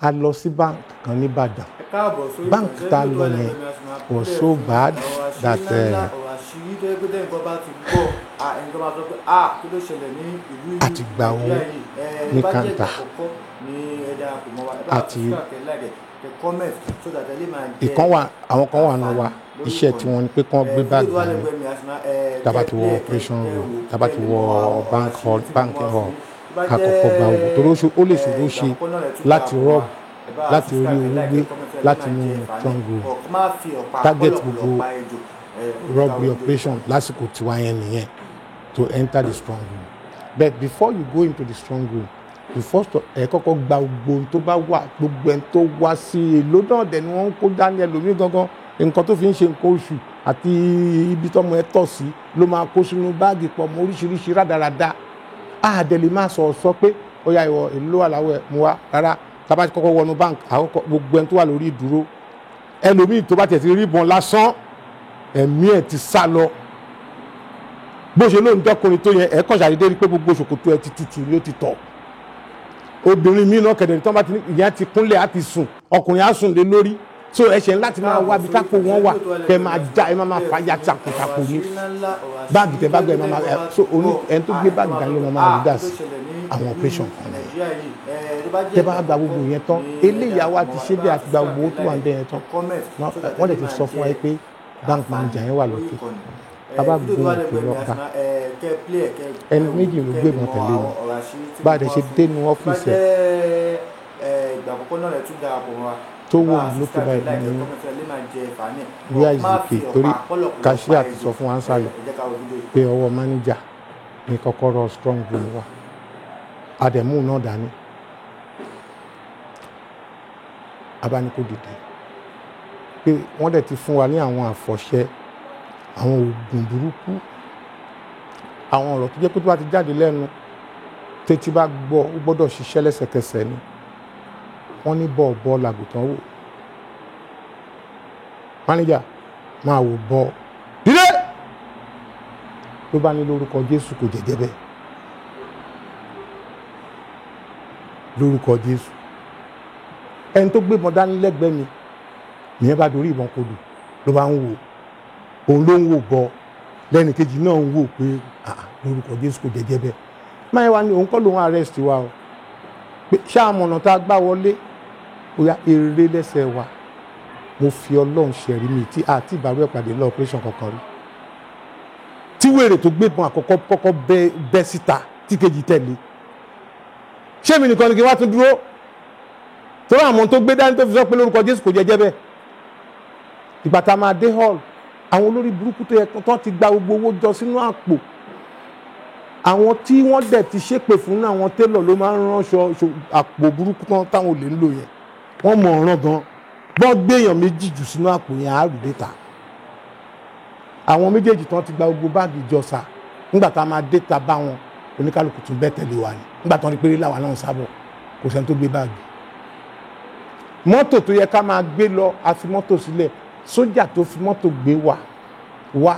A lọ sí bank kan ní Ìbàdàn. Ẹ káàbọ̀ sórí Bank ìtàn tá a Ìṣẹ́jú lọ tó wà yẹn lẹ́gbẹ̀ẹ́ mi, a sì máa was play so fún bad ọ̀rọ̀ àṣírí that ńláńlá, ọ̀rọ̀ àṣírí tó yẹ pé tẹ́nìkan bá ti gbọ́, ẹnìkan máa sọ pé, kí ló ṣẹlẹ̀ ní ìlú A ti gba owó Nàìjíríà yìí? ní Bá jẹ́ ìgbà counter. àkọ́kọ́ ni ẹ darapọ̀ mọ́ wa, ẹ bá A ti subscribe, kẹ́ like, kẹ́ comment so that ẹ lè máa jẹ ìkan wà, àwọn kan wà nù wa, àǹfààní lórí iṣẹ́ ìkànnì. tí wọ́n ní pé kí wọ́n gbé Fídíò báàgì tó wà dání lẹ́gbẹ̀ẹ́ mi, a sì máa, tá a bá kẹ́ ti wọ play, kẹ́ operation kẹ́ room, wò, tá a bá kẹ́ ti lè wọ mọ àwọn ọ̀rọ̀ bank àṣírí hall, tí mo bank wá fún hall, yín. Tó bá ká kọ́kọ́ gba owó jẹ́ torí ó lè ṣòro ìgbà ṣe àkọ́kọ́ náà lẹ tún láti darapọ̀ mọ́ wa, rob, ẹ bá láti rí subscribe, owó like, gbé comment, ẹ lè láti máa inú jẹ àǹfààní. strong room. Ọ̀, má fi ọ̀pá Target kọ́lọ̀kọ́lọ̀ gbogbo pa ejò, ẹ ká robbery wo fídíò. operation lásìkò tiwa yẹn nìyẹn, to enter the strong room. But before you go into the strong room, you first ẹ kọ́kọ́ gba gbogbo ohun tó bá wà, gbogbo ẹni tó wá sí èlò náà dẹ̀ ni wọ́n ń kó dání. Ẹlòmíì gangan, nǹkan tó fi ń ṣe nǹkan oṣù àti ibi tọ́mọ ẹ tọ̀ sí ló máa kó sínú báàgì pọ̀ mọ́ oríṣiríṣi rádaràda. Àdẹ̀ lè máa sọ̀rọ̀ sọ pé ó yá, ìwọ, èlò wà láwọ̀ ẹ̀ mú wa rárá. Tá bá ti kọ́kọ́ wọnú bank, àkọ́kọ́ gbogbo ẹni tó wà lórí ìdúró, ẹlòmíì tó bá tẹ̀ ti rí ìbọn lásán, ẹ̀mí ẹ̀ ti sá lọ. Bó ṣe lóun dọ́kùnrin tó yẹn, ẹ̀ kàn ṣàdédé rí pé gbogbo ṣòkòtò ẹ̀ ti tutù ni ó ti tọ̀. Obìnrin míì náà kẹ̀dẹ̀, tí wọ́n bá ti ní ìyẹn ti kúnlẹ̀, á ti sùn, ọkùnrin á sùn lé lórí. So ẹ̀ṣẹ̀ láti máa Káàbọ̀ wá ibi sórí tápò ìtàn wọn wà, Ìṣẹ́jú tó wà kẹ́ lẹ́gbẹ̀ẹ́ mi, máa a sì já, máa ẹ máa máa play fàyà fún ọ̀rọ̀ takuntakun ní àṣírí ńláńlá, ọ̀rọ̀ báàgì àṣírí tẹ tó bá yẹ gbé, pé ẹ máa tẹ́nìkan máa bá so ti oní gbọ́, ẹni tó gbé ẹnìkan báàgì máa dání sọ ló pé, máa rí dà kí ló sí ṣẹlẹ̀ ní àwọn ìlú operation kan nìyẹn. Nàìjíríà yìí? Tó bá jẹ́ Tẹ ìgbà bá gba àkọ́kọ́ gbogbo yẹn tán, ni ẹ eléyìí darapọ̀ àwa mọ́ ti wa, ṣe ẹ bí bá a ti gba subscribe, gbogbo owó kẹ́ tó wà like, níbẹ̀ yẹn kẹ́ tán, comment so that ẹ wọ́n lè dẹ̀ ti máa sọ fún wa jẹ pé bank àǹfààní manager yẹn wà lórí lókè. ìkànnì. A bá Fídíò tó gun wà òkè lẹ́gbẹ̀ẹ́ lọ mi, a sì bá máa, kẹ́ play ẹ̀, kẹ́ ẹni kẹ́ wò, méjì ló kẹ́ lè gbébọn mọ tẹ̀lé mi. àwọn ọ̀rọ̀ àṣírí tí Bá mo a dẹ̀ wá ṣe fún yín. dénú Tó bá ọ́fíìsì ẹ̀ jẹ́ ìgbà àkọ́kọ́ náà lẹ tún darapọ̀ mọ́ wa, tó ẹ wò bá mí lókè subscribe, báyìí like, ní kẹ́ comment, ẹ lè máa jẹ àǹfààní ẹ̀. where is Má the fi key, ọ̀pá torí kọ́lọ̀kọ́lọ̀ cashier pa ti ejò, sọ fún wa ń ẹ sàlẹ̀ jẹ́ ká wo fídíò yìí. pé ọwọ́ manager ní kọ́kọ́rọ́ strong room wà. Àdẹ̀mú náà dání, abánikó dìde pé wọ́n dẹ̀ ti fún wa ní àwọn àfọ̀ṣẹ, àwọn oògùn burúkú, àwọn ọ̀rọ̀ tó jẹ́ pé tó bá ti jáde lẹ́nu, tètè bá gbọ́, ó gbọ́dọ̀ ṣiṣẹ́ lẹ́sẹ̀kẹsẹ̀ ni. Wọ́n ní bọ́ọ̀bọ́ làgùtàn wò, mánéjà máa wò bọ́ dídé, ló bá ní lórúkọ Jésù kò jẹ́jẹ́ bẹ́ẹ̀, lórúkọ Jésù. Ẹni tó gbébọn dání lẹ́gbẹ̀ẹ́ mi nìyẹn bá dorí ìbọn kodò, ló bá ń wò, òun ló ń wò bọ, lẹ́nu kejì náà ń wò pé ah, lórúkọ Jésù kò jẹ́jẹ́ bẹ́ẹ̀. Máa wá ní òun kọ́ lòun arrest wa o, pé ṣáà mọ̀nà tá a gbá wọlé, ó yá, eré lẹ́sẹ̀ wa. Mo fi Ọlọ́run ṣẹ̀rí mi tí àti ìbárú ẹ̀ pàdé lọ operation kankan rí tí wèrè tó gbébọn àkọ́kọ́ kọ́kọ́ bẹ́ síta tí kejì tẹ̀lé. Ṣé mi nìkan ni kí wá tún dúró torí àwọn tó gbé dání tó fi sọ pé lórúkọ Jésù kò jẹ́jẹ́ bẹ́ẹ̀? Ìgbà tá a máa dé hall, àwọn olórí burúkú tó yẹ tán ti gba gbogbo owó jọ sínú àpò, àwọn tí wọ́n dẹ̀ ti ṣépè fún àwọn télọ̀ ló máa ń ránṣọ àpò burúkú tán táwọn olè ń lò yẹn. Wọ́n mọ̀ ọ̀ràn gan, bọ́n gbéyàn méjì jù sínú àpò yẹn, àárù déta. Àwọn méjèèjì tán ti gba gbogbo báàgì ìjọsà, nígbà tá a máa dé ta bá wọn, oníkálukú tún bẹ́ẹ̀ tẹ̀lé wa ni. Nígbà tán rí pé láwa náà sábọ̀, kò sẹ́ni tó gbé báàgì. Mọ́tò tó yẹ ká máa gbé lọ, a fi mọ́tò sílẹ̀. Sójà tó fi mọ́tò gbé wa wá,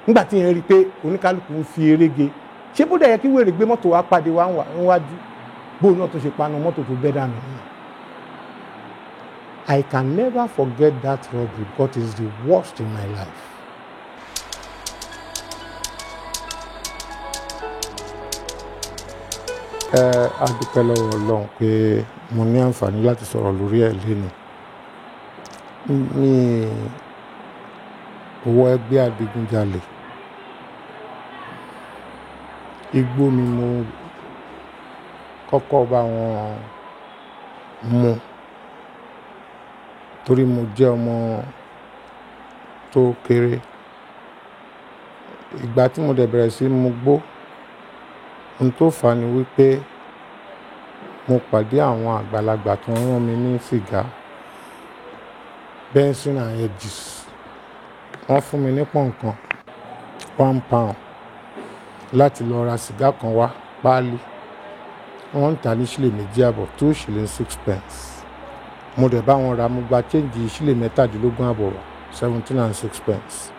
nígbà tí yẹn rí i pé oníkálukú ń fi eré ge, ṣé bó dẹ̀ yẹ kí wèrè gbé mọ́tò wá pàdé wa níwájú, bóun náà tó ṣe panu mọ́tò tó bẹ́ dànù nìyẹn. I can never forget that robbery because it's the worst in my life. Ẹ a dúpẹ́ lọ́wọ́ Ọlọ́run pé mo ní àǹfààní láti sọ̀rọ̀ lórí ẹ̀ lénìí. Mi wọ ẹgbẹ́ adigunjalè, igbó ni mo kọ́kọ́ bá wọn mu torí mo jẹ́ ọmọ tó kéré. Ìgbà tí mo dẹ̀ bẹ̀rẹ̀ sí mu gbó, ohun tó fà á ni wípé mo pàdé àwọn àgbàlagbà tó ń rán mi ní sìgá, Benson and Hedges. Wọ́n fún mi ní pọ̀nkan, £1, láti lọ ra sìgá kan wá, páálí. Wọ́n ń tà ní sílè 2.5, 2 shillings 6 pence. Mo dẹ̀ bá wọn ra, mo gba change sílè 17.5 wá, 17 and 6 pence.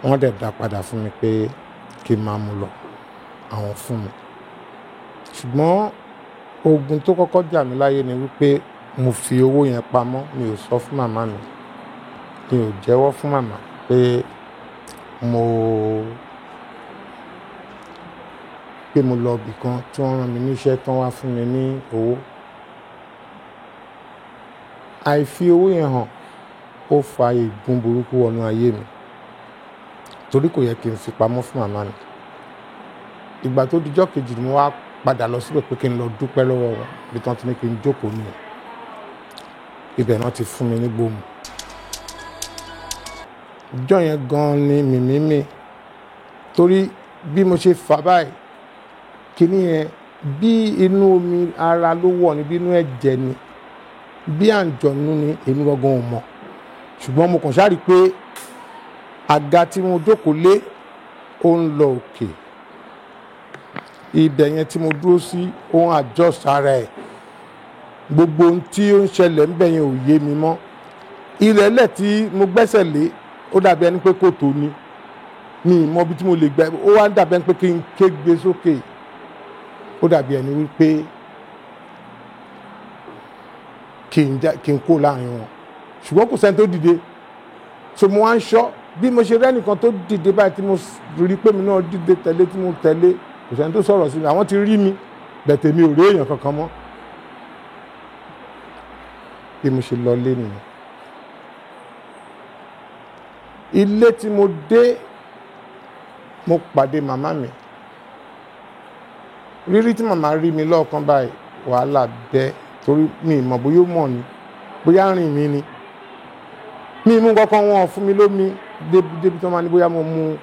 Wọ́n dẹ̀ dá padà fún mi pé kí n máa mú lọ, àwọn fún mi. Ṣùgbọ́n Ogun tó kọ́kọ́ jà mí láyé ni wípé mo fi owó yẹn pamọ́, mi ò sọ fún màmá mi, mi ò jẹ́wọ́ fún màmá pé mo lọ ibì kan tí wọ́n rán mi níṣẹ́ tán wá fún mi ní owó. Àìfi owó yẹn hàn ó fa ègún burúkú wọnú ayé mi, torí kò yẹ kí n fi pamọ́ fún màmá mi. Ìgbà tó dijọ́ kejì ni mo wá padà lọ síbẹ̀ pé kí n lọ dúpẹ́ lọ́wọ́ wọn, bí tán ti ní kí n jókòó nìyẹn. Ibẹ̀ náà ti fún mi ní gbòmù. Ìjọ́ yẹn gan ni mìmí mi, torí bí mo ṣe fà báyìí, kíní yẹn bí inú omi ara ló wọ̀ ni, bí inú ẹ̀jẹ̀ ni, bí àǹjọ̀nú ni, èmi gangan ò mọ̀. Ṣùgbọ́n mo kàn ṣáà rí pé àga tí mo jókòó lé ó ń lọ òkè. Ibẹ̀ yẹn tí mo dúró sí ó ń adjust ara ẹ̀. Gbogbo ohun tí ó ń ṣẹlẹ̀ ńbẹ̀ yẹn ò yé mi mọ́. Ilẹ̀ ẹlẹ̀ tí mo gbẹ́sẹ̀ lé ó dàbí ẹni pé kòtò ni. Mi ì mọ ibi tí mo lè gbẹ, ó wá ń dàbí ẹni pé kí n ké gbé sókè. Ó dàbí ẹni wípé kí n kó láàrin wọn. Ṣùgbọ́n kò sẹ́ni tó dìde. So mo wá ń ṣọ́ bí mo ṣe rẹ́nìkan tó dìde báyìí tí mo rí pé mi náà dìde tẹ̀lé tí mo tẹ̀lé, kò sẹ́ni tó sọ̀rọ̀ sí mi. Àwọn ti rí mi, bẹ̀tẹ̀ mi ò rí èèyàn kankan mọ́. Bí mo ṣe lọ lé nìyẹn. Ilé tí mo dé, mo pàdé màmá mi. Rírí tí màmá rí mi lọ́ọ̀kan báyìí, wàhálà bẹ́, torí mi ì mọ̀ bóyá ó mọ̀ ni, bóyá rìn mí ni. Mi ì mú nǹkan kan, wọ́n fún mi lómi débi tí wọ́n máa ní bóyá mo mu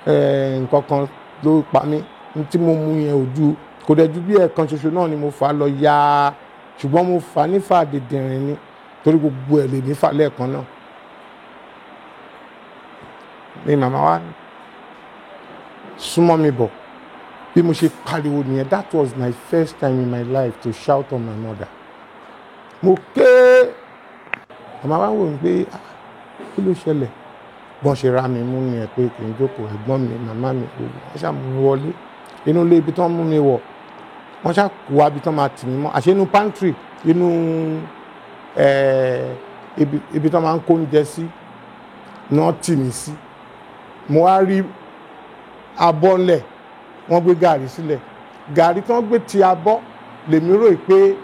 nǹkan kan ló pa mí. Ní tí mo mu yẹn ò ju, kò dẹ̀ ju bí ẹ̀ẹ̀kan ṣoṣo náà ni mo fà á lọ yá. Ṣùgbọ́n mo fà á nífà dìndìnrín ni, torí gbogbo ẹ̀ lè mí fà lẹ́ẹ̀kan náà. Ni màmá wa súnmọ́ mi bọ̀. Bí mo ṣe pariwo nìyẹn, that was my first time in my life to shout on my mother. Mo ké, màmá wa ń wò mí pé, ah, kí ló ṣẹlẹ̀? Bọ́n ṣe ra mi mú nìyẹn pé kì í jókòó, ẹ̀gbọ́n mi, màmá mi, gbogbo wọn ṣá mú mi wọlé. Inú ilé ibi tí wọ́n mú mi wọ̀, wọ́n ṣá kó wa ibi tí wọ́n máa tì mí mọ́. Àṣé inú pantry, inú ibi tí wọ́n máa ń kó oúnjẹ sí, ni wọ́n tì mí sí. Mo wá rí abọ́ ńlẹ̀, wọ́n gbé gàrí sílẹ̀. Gàrí tí wọ́n gbé ti abọ́, lèmi rò pé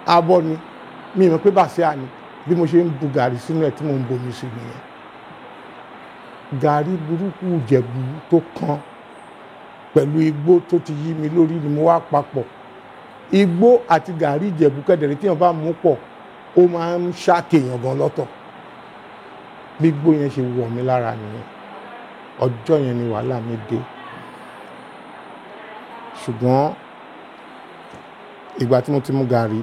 abọ́ ni, mi mọ̀ pé bàsíà ni. Bí mo ṣe ń bu gàrí sínú ẹ̀ tí mò ń bomi sí nìyẹn. Gàrí burúkú Ìjẹ̀bú tó kan pẹ̀lú igbó tó ti yí mi lórí ni mo wá papọ̀. Igbó àti gàrí Ìjẹ̀bú kẹ̀dẹ̀rẹ̀ tí èèyàn bá mú pọ̀, ó máa ń ṣàkèyàn gan lọ́tọ̀. Bí igbó yẹn ṣe wọ̀ mí lára nìyẹn. Ọjọ́ yẹn ni wàhálà mi dé. Ṣùgbọ́n ìgbà tí mo ti mú gàrí,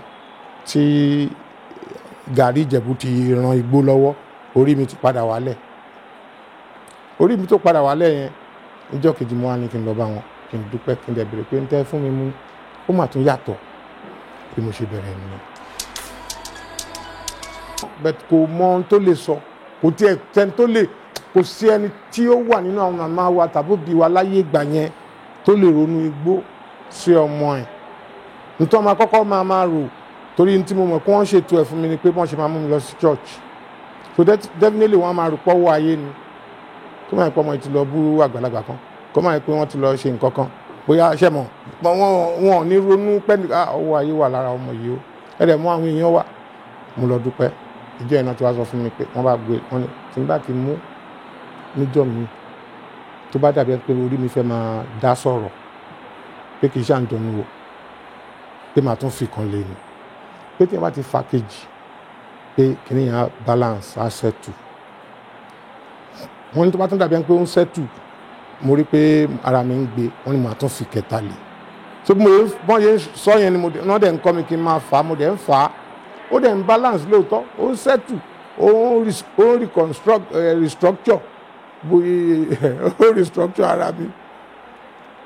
tí gàrí Ìjẹ̀bú ti ran igbó lọ́wọ́, orí mi ti padà wálẹ̀. Orí mi tó padà wálẹ̀ yẹn, ọjọ́ kejì mo wá ní kí n lọ bá wọn, kí n dúpẹ́, kí n dẹ̀ bèrè pé ń tẹ́ fún mi mú, ó mà tún yàtọ̀ bí mo ṣe bẹ̀rẹ̀ nìyẹn. But kò mọ ohun tó lè sọ, kò tiẹ̀ tẹ́ni tó lè, kò sí ẹni tí ó wà nínú àwọn màmá wa tàbí òbí wa láyé ìgbà yẹn tó lè ronú igbó sí ọmọ ẹ̀. Nítorí ọmọ akọ́kọ́ máa máa rò, torí tí mo mọ̀ pé wọ́n ṣètò ẹ̀ fún mi ni pé wọ́n ṣe máa mú mi lọ sí church. So definitely wọ́n á máa rò pọ́wọ́ ayé ni. Kó máa ń pọ́ ọmọ yìí ti lọ bú àgbàlagbà kan, kó máa ń pé wọ́n ti lọ ṣe nǹkan kan, bóyá ṣẹ̀ mọ̀, wọn ò ní ronú pẹ́ ní, ah, ọwọ́ ayé wà lára ọmọ yìí o. Ẹ dẹ̀ mú àwọn èèyàn wá. Mo lọ dúpẹ́. Ìjọ yẹn náà ti wá sọ fún mi pé wọ́n bá gbé, wọ́n ní tí n bá ti mú níjọ́ mi tó bá dàbí pé orí mi fẹ́ máa dá sọ̀rọ̀ pé kì í ṣàǹjọ̀nú o, pé màá tún fi kan lé ni. Pé tí n bá ti fa kejì pé kìnì yẹn á balance, á settle. Wọ́n ní tó bá tún dàbí pé ó ń settle, mo rí pé ara mi ń gbé, wọ́n ní màá tún fi kẹta lé. So bí mo yẹ, bọ́n yẹn sọ yẹn ni mo dẹ̀, wọ́n dẹ̀ ń kọ́ mi kí n máa fà á, mo dẹ̀ ń fà á. Ó dẹ̀ ń balance lóòótọ́, ó ń settle, ó ń reconstruct, restructure, bóyá ó restructure ara mi.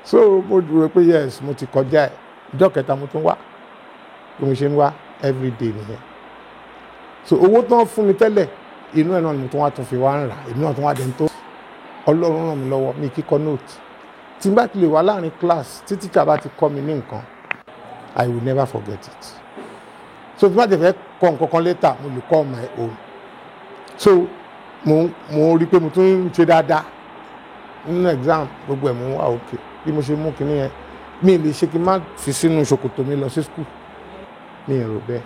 So mo rò pé yes, mo ti kọjá ẹ̀. Ìjọ́ kẹta mo tún wá. Bí mo ṣe ń wá everyday nìyẹn. So owó tí wọ́n fún mi tẹ́lẹ̀, inú ẹ̀ náà ni mo tún wá tún fi wá ń rà. Èmi náà tún wá dẹni tó. Ọlọ́run ràn mí lọ́wọ́, mi kíkọ note. Tí n bá ti lè wá láàrin class, tí teacher bá ti kọ́ mi ní nǹkan, I will never forget it. So tí wọ́n ti fẹ́ kọ́ nǹkan kan later, mo lè kọ́ my own. So mo rí i pé mo tún ń ṣe dáadáa nínú exam, gbogbo ẹ̀ mo wà okay. Bí mo ṣe mú kinní yẹn, mi lè ṣe kí n má fi sínú ṣòkòtò mi lọ sí school, mi ò rò bẹ́ẹ̀.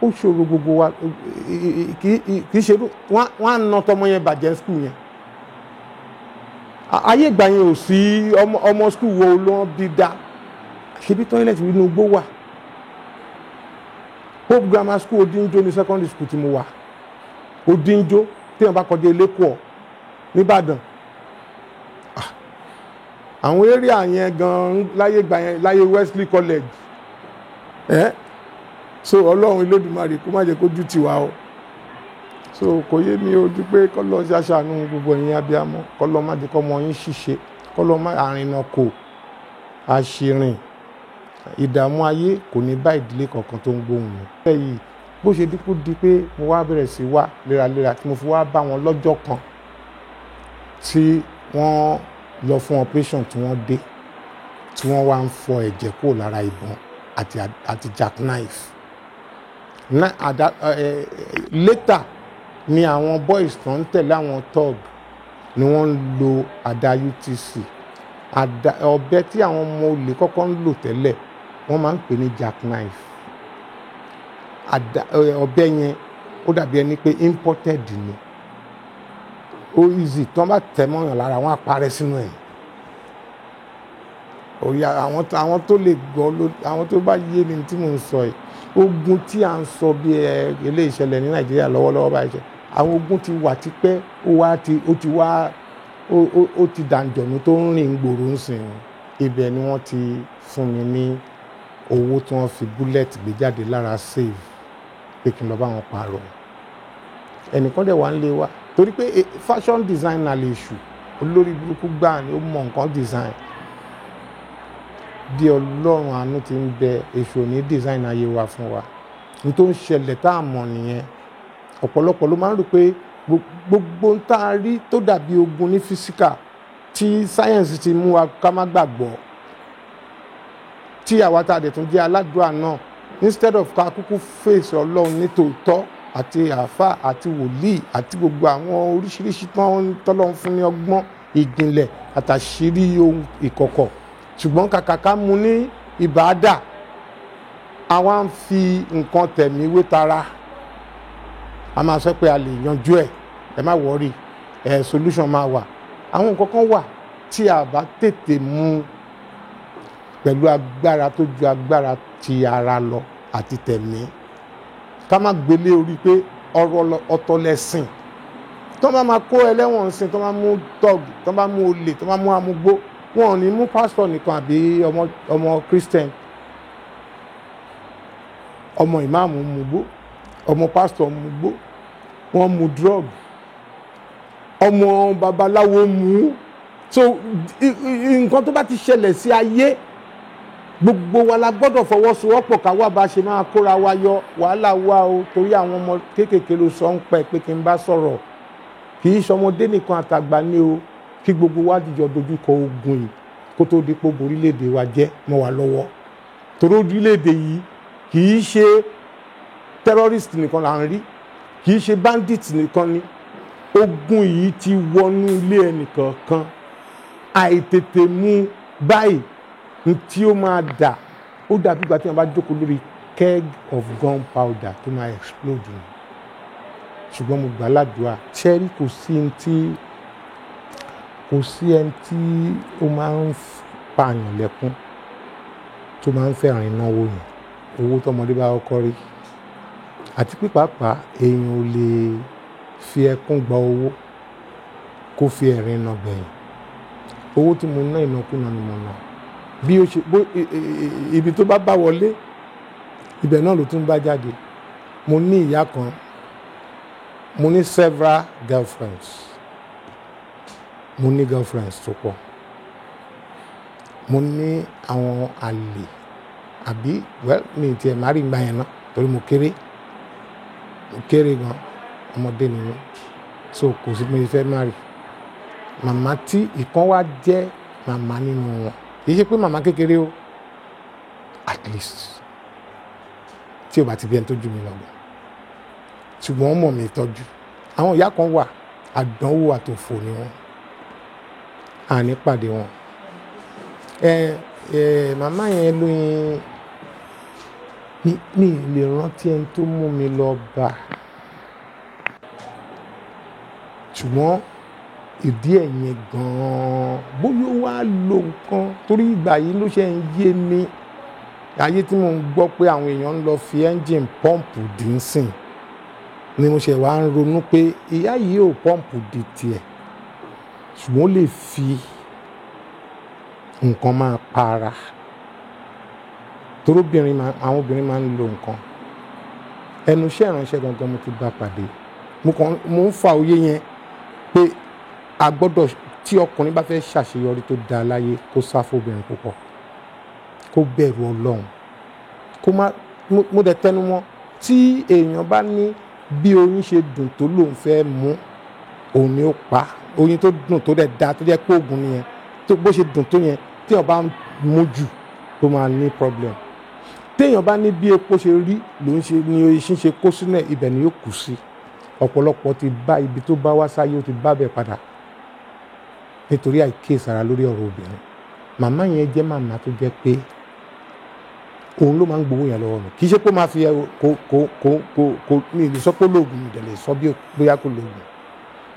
Ó ṣòro gbogbo wa, kì í ṣe wọ́n á na tọmọ yẹn bàjẹ́ school yẹn. Ayé ìgbà yẹn ò sí ọmọ school wo ló ń bí dá, ṣebí tọ́ílẹ̀tì inú igbó wà. Hope Grammar School Odinjo ní secondary school tí mo wà. Odinjo, téèyàn bá kọjá Elékùọ́ nìbàdàn, àwọn area yẹn gan láyé ìgbà yẹn, láyé Wesley College ẹ. So Ọlọ́run Olódùmarè kó má jẹ́ kó jù tiwa o. So kò yé mi ojú pé kọ́lọ́ ṣàṣàánú gbogbo ẹ̀yin abiyamọ, kọ́lọ́ má jẹ́ kọ́mọ yín ṣìṣe, kọ́lọ́ má àrìnà kò àṣìrìn ìdààmú ayé kò ní bá ìdílé kankan tó ń gbóhùn mi. Bẹ́ẹ̀ yìí bó ṣe dínkù di pé mo wá bẹ̀rẹ̀ sí wá léraléra, tí mo fi wá bá wọn lọ́jọ́ kan tí wọ́n lọ fún operation, tí wọ́n dé, tí wọ́n wá ń fọ ẹ̀jẹ̀ kúrò lára ìbọn àti jackknife. Later ni àwọn boys tó ń tẹ̀lé àwọn thug ni wọ́n ń lo àdá UTC, àdá ọ̀bẹ tí àwọn ọmọ olè kọ́kọ́ ń lò tẹ́lẹ̀, wọ́n máa ń pè ní jackknife. Àdá ọ̀bẹ yẹn, ó dàbí ẹni pé imported ni. Ó easy, tí wọ́n bá tẹ̀ mọ́yàn lára, wọ́n á parẹ́ sínú ẹ̀. Òye àwọn tó lè gbọ́ ló, àwọn tó bá yé mi tí mò ń sọ yìí. Ogun tí à ń sọ bí ẹ eléyìí ṣẹlẹ̀ ní Nàìjíríà lọ́wọ́lọ́wọ́ báyìí ṣe, àwọn ogun ti wà tipẹ́, ó wá ti ó ti wá ó ó ó ti dànjọ̀nù tó ń rìn gbòòrò ń sìn. Ibẹ̀ ni wọ́n ti fún mi ní owó tí wọ́n fi bullet gbé jáde lára safe, pé kí n lọ bá wọn pààrọ̀. Ẹnìkan dẹ̀ wá ń lé wa torí pé fashion designer lè ṣù, olórí burúkú gbáà ni, ó mọ nǹkan design. Bí Ọlọ́run àánú ti ń bẹ, èṣù ò ní design ayé wa fún wa. Ní tó ń ṣẹlẹ̀ tá a mọ̀ nìyẹn. Ọ̀pọ̀lọpọ̀ ló máa ń rò pé gbogbo ń tá a rí tó dàbí ogun ní physical tí science ti mú wa ká má gbàgbọ́, tí àwa tá a dẹ̀ tún jẹ́ aládùúrà náà, instead of ká kúkú fèsì Ọlọ́run ní tòótọ́ àti àáfà àti wòlíì àti gbogbo àwọn oríṣiríṣi tọ́lọ́run fún ní ọgbọ́n ìjìnlẹ̀ àtàṣírí ohun ìkọ̀kọ̀, ṣùgbọ́n kàkà ká mú ní ìbáàdà, àwa ń fi nǹkan tẹ̀mí wé tara. A máa sọ pé a lè yanjú ẹ̀, ẹ má worry ẹ, solution máa wà. Àwọn nǹkan kan wà tí a bá tètè mú pẹ̀lú agbára tó ju agbára ti ara lọ àti tẹ̀mí, ká má gbélé orí pé ọ̀rọ̀ ọ̀tọ̀ lẹ́sìn. Tó bá máa kó ẹlẹ́wọ̀n sìn, tó bá mú tọ́ọ̀gì, tó bá mú olè, tó bá mú amúgbó, wọn ò ní mú pásítọ̀ nìkan àbí ọmọ Christian. Ọmọ ìmáàmù mugbó, ọmọ pásítọ̀ mugbó, wọ́n mu drug, ọmọ babaláwo mu. So nǹkan tó bá ti ṣẹlẹ̀ sí ayé, gbogbo wa la gbọ́dọ̀ fọwọ́sowọ́pọ̀ ká wá bá ṣe máa kóra wa yọ wàhálà wa o. Torí àwọn ọmọ kéékèèké ló sọ ń pẹ́ pé kí n bá sọ̀rọ̀, kì í ṣọmọdé nìkan, àtàgbà ni o, kí gbogbo wa dìjọ dojúkọ ogun yìí kó tó di pé orílẹ̀-èdè wa jẹ́ mọ́ wa lọ́wọ́. Torí orílẹ̀-èdè yìí, kì í ṣe terrorist nìkan là ń rí, kì í ṣe bandit nìkan ni. Ogun yìí ti wọnú ilé ẹnìkọ̀ọ̀kan. Àìtètè mú báyìí ní tí ó máa dà, ó dàbí ìgbà tí wọ́n bá jókòó lórí keg of gunpowder tó máa explode ni. Ṣùgbọ́n mo gbà ládùúrà ṣẹ́rí, kò sí ẹni tí ó máa ń pààyàn lẹ́kún tó máa ń fẹ́ràn náwó yẹn, owó tọmọdé bá kọ́kọ́ rí. Àti pé pàápàá, èèyàn ò lè fi ẹkún gba owó kó fi ẹ̀rín nà gbẹ̀yìn. Owó tí mo ná, ìnákúnà ni mo ná. Bí ó ṣe bó ibi tó bá bá wọlé, ibẹ̀ náà ló tún bá jáde. Mo ní ìyá kan, mo ní several girlfriends, mo ní girlfriends tó pọ̀, mo ní àwọn àlè àbí. Well, mi ì tiẹ̀ má rí ìgbà yẹn náà torí mo kéré, mo kéré gan, ọmọdé ni mí. So kò sí mi fẹ́ má rí màmá tí ìkan wá jẹ́ màmá nínú wọn. Kì í ṣe pé màmá kékeré o. at least, tí o bá ti bí ẹni tó jù mí lọ gan, ṣùgbọ́n wọ́n mọ̀ mí tọ́jú. Àwọn ìyá kan wà, àdánwò àtòfò ni wọ́n, àní pàdé wọn. Ẹ ẹ màmá yẹn lóyún mi lè rántí ẹni tó mú mi lọ bá, ṣùgbọ́n ìdí ẹ̀ yẹn gan-an bóyá ó wá lo nǹkan, torí ìgbà yìí ló ṣe ń yé mi. Ayé tí mò ń gbọ́ pé àwọn èèyàn ń lọ fi ẹ́ńjìn pọ́ǹpù dì ń sìn ni mo ṣe wá ń ronú pé ìyá yìí ò pọ́ǹpù dì tiẹ̀, ṣùgbọ́n ó lè fi nǹkan máa para. Torí obìnrin máa, àwọn obìnrin máa ń lo nǹkan. Ẹnu iṣẹ́ ìránṣẹ́ gangan mo ti bá pàdé. Mo kàn mo ń fa òye yẹn pé a gbọ́dọ̀, tí ọkùnrin bá fẹ́ ṣàṣeyọrí tó dáa láyé, kó sá fún obìnrin púpọ̀, kó bẹ̀rù Ọlọ́run, kó má. Mo dẹ̀ tẹnu mọ́, tí èèyàn bá ní bí oyin ṣe dùn tó lòun fẹ́ mú, òun ni ó pa. Oyin tó dùn tó dẹ̀ da tó jẹ́ pé oògùn nìyẹn, tó bó ṣe dùn tó yẹn, tí èèyàn bá ń mú jù tó máa ní problem. Téèyàn bá ní bí epo ṣe rí lòun ṣe ni oyin ṣe kó sínú ẹ̀, ibẹ̀ ni yóò kù sí. Ọ̀pọ̀lọpọ̀ ti bá ibi tó bá wá sáyé, ó ti bá bẹ̀ padà nítorí àìkíyèsára lórí ọ̀rọ̀ obìnrin. Màmá yẹn jẹ́ màmá tó jẹ́ pé òun ló máa ń gbowó yẹn lọ́wọ́ mi. Kì í ṣe pé ó máa fi kó kó kó kó kó mi lè sọ pé lóògùn, mi dẹ̀ lè sọ bí bóyá kò lóògùn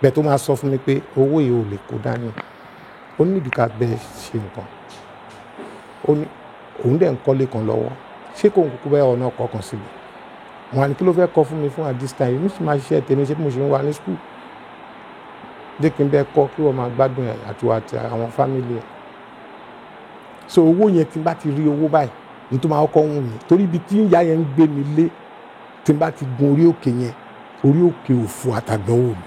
bẹ́ẹ̀, tó máa sọ fún mi pé owó yìí ò lè kó dání, ó ní ìdíkà bẹ́ẹ̀ ṣe nǹkan. Ó ní òun dẹ̀ ń kọ́lé kan lọ́wọ́, ṣé kò ń kúkú bẹ́ẹ̀ ọ̀nà ọkọ̀ kan síbi wọn á ní kí ló fẹ́ kọ́ fún mi fún at this time, èmi sì máa ṣiṣẹ́ tèmi, ṣé bí mo ṣe ń wà ní school, jẹ́ kí n bẹ́ẹ̀ kọ́ kí wọ́n máa gbádùn ẹ̀ àti wà àti àwọn family ẹ̀. So owó yẹn, tí n bá ti rí owó báyìí ní tó máa kọ́ wù mí, torí ibi tí ìyá yẹn ń gbé mi lé, tí n bá ti gun orí òkè yẹn, orí òkè òfò àtàdánwò mi,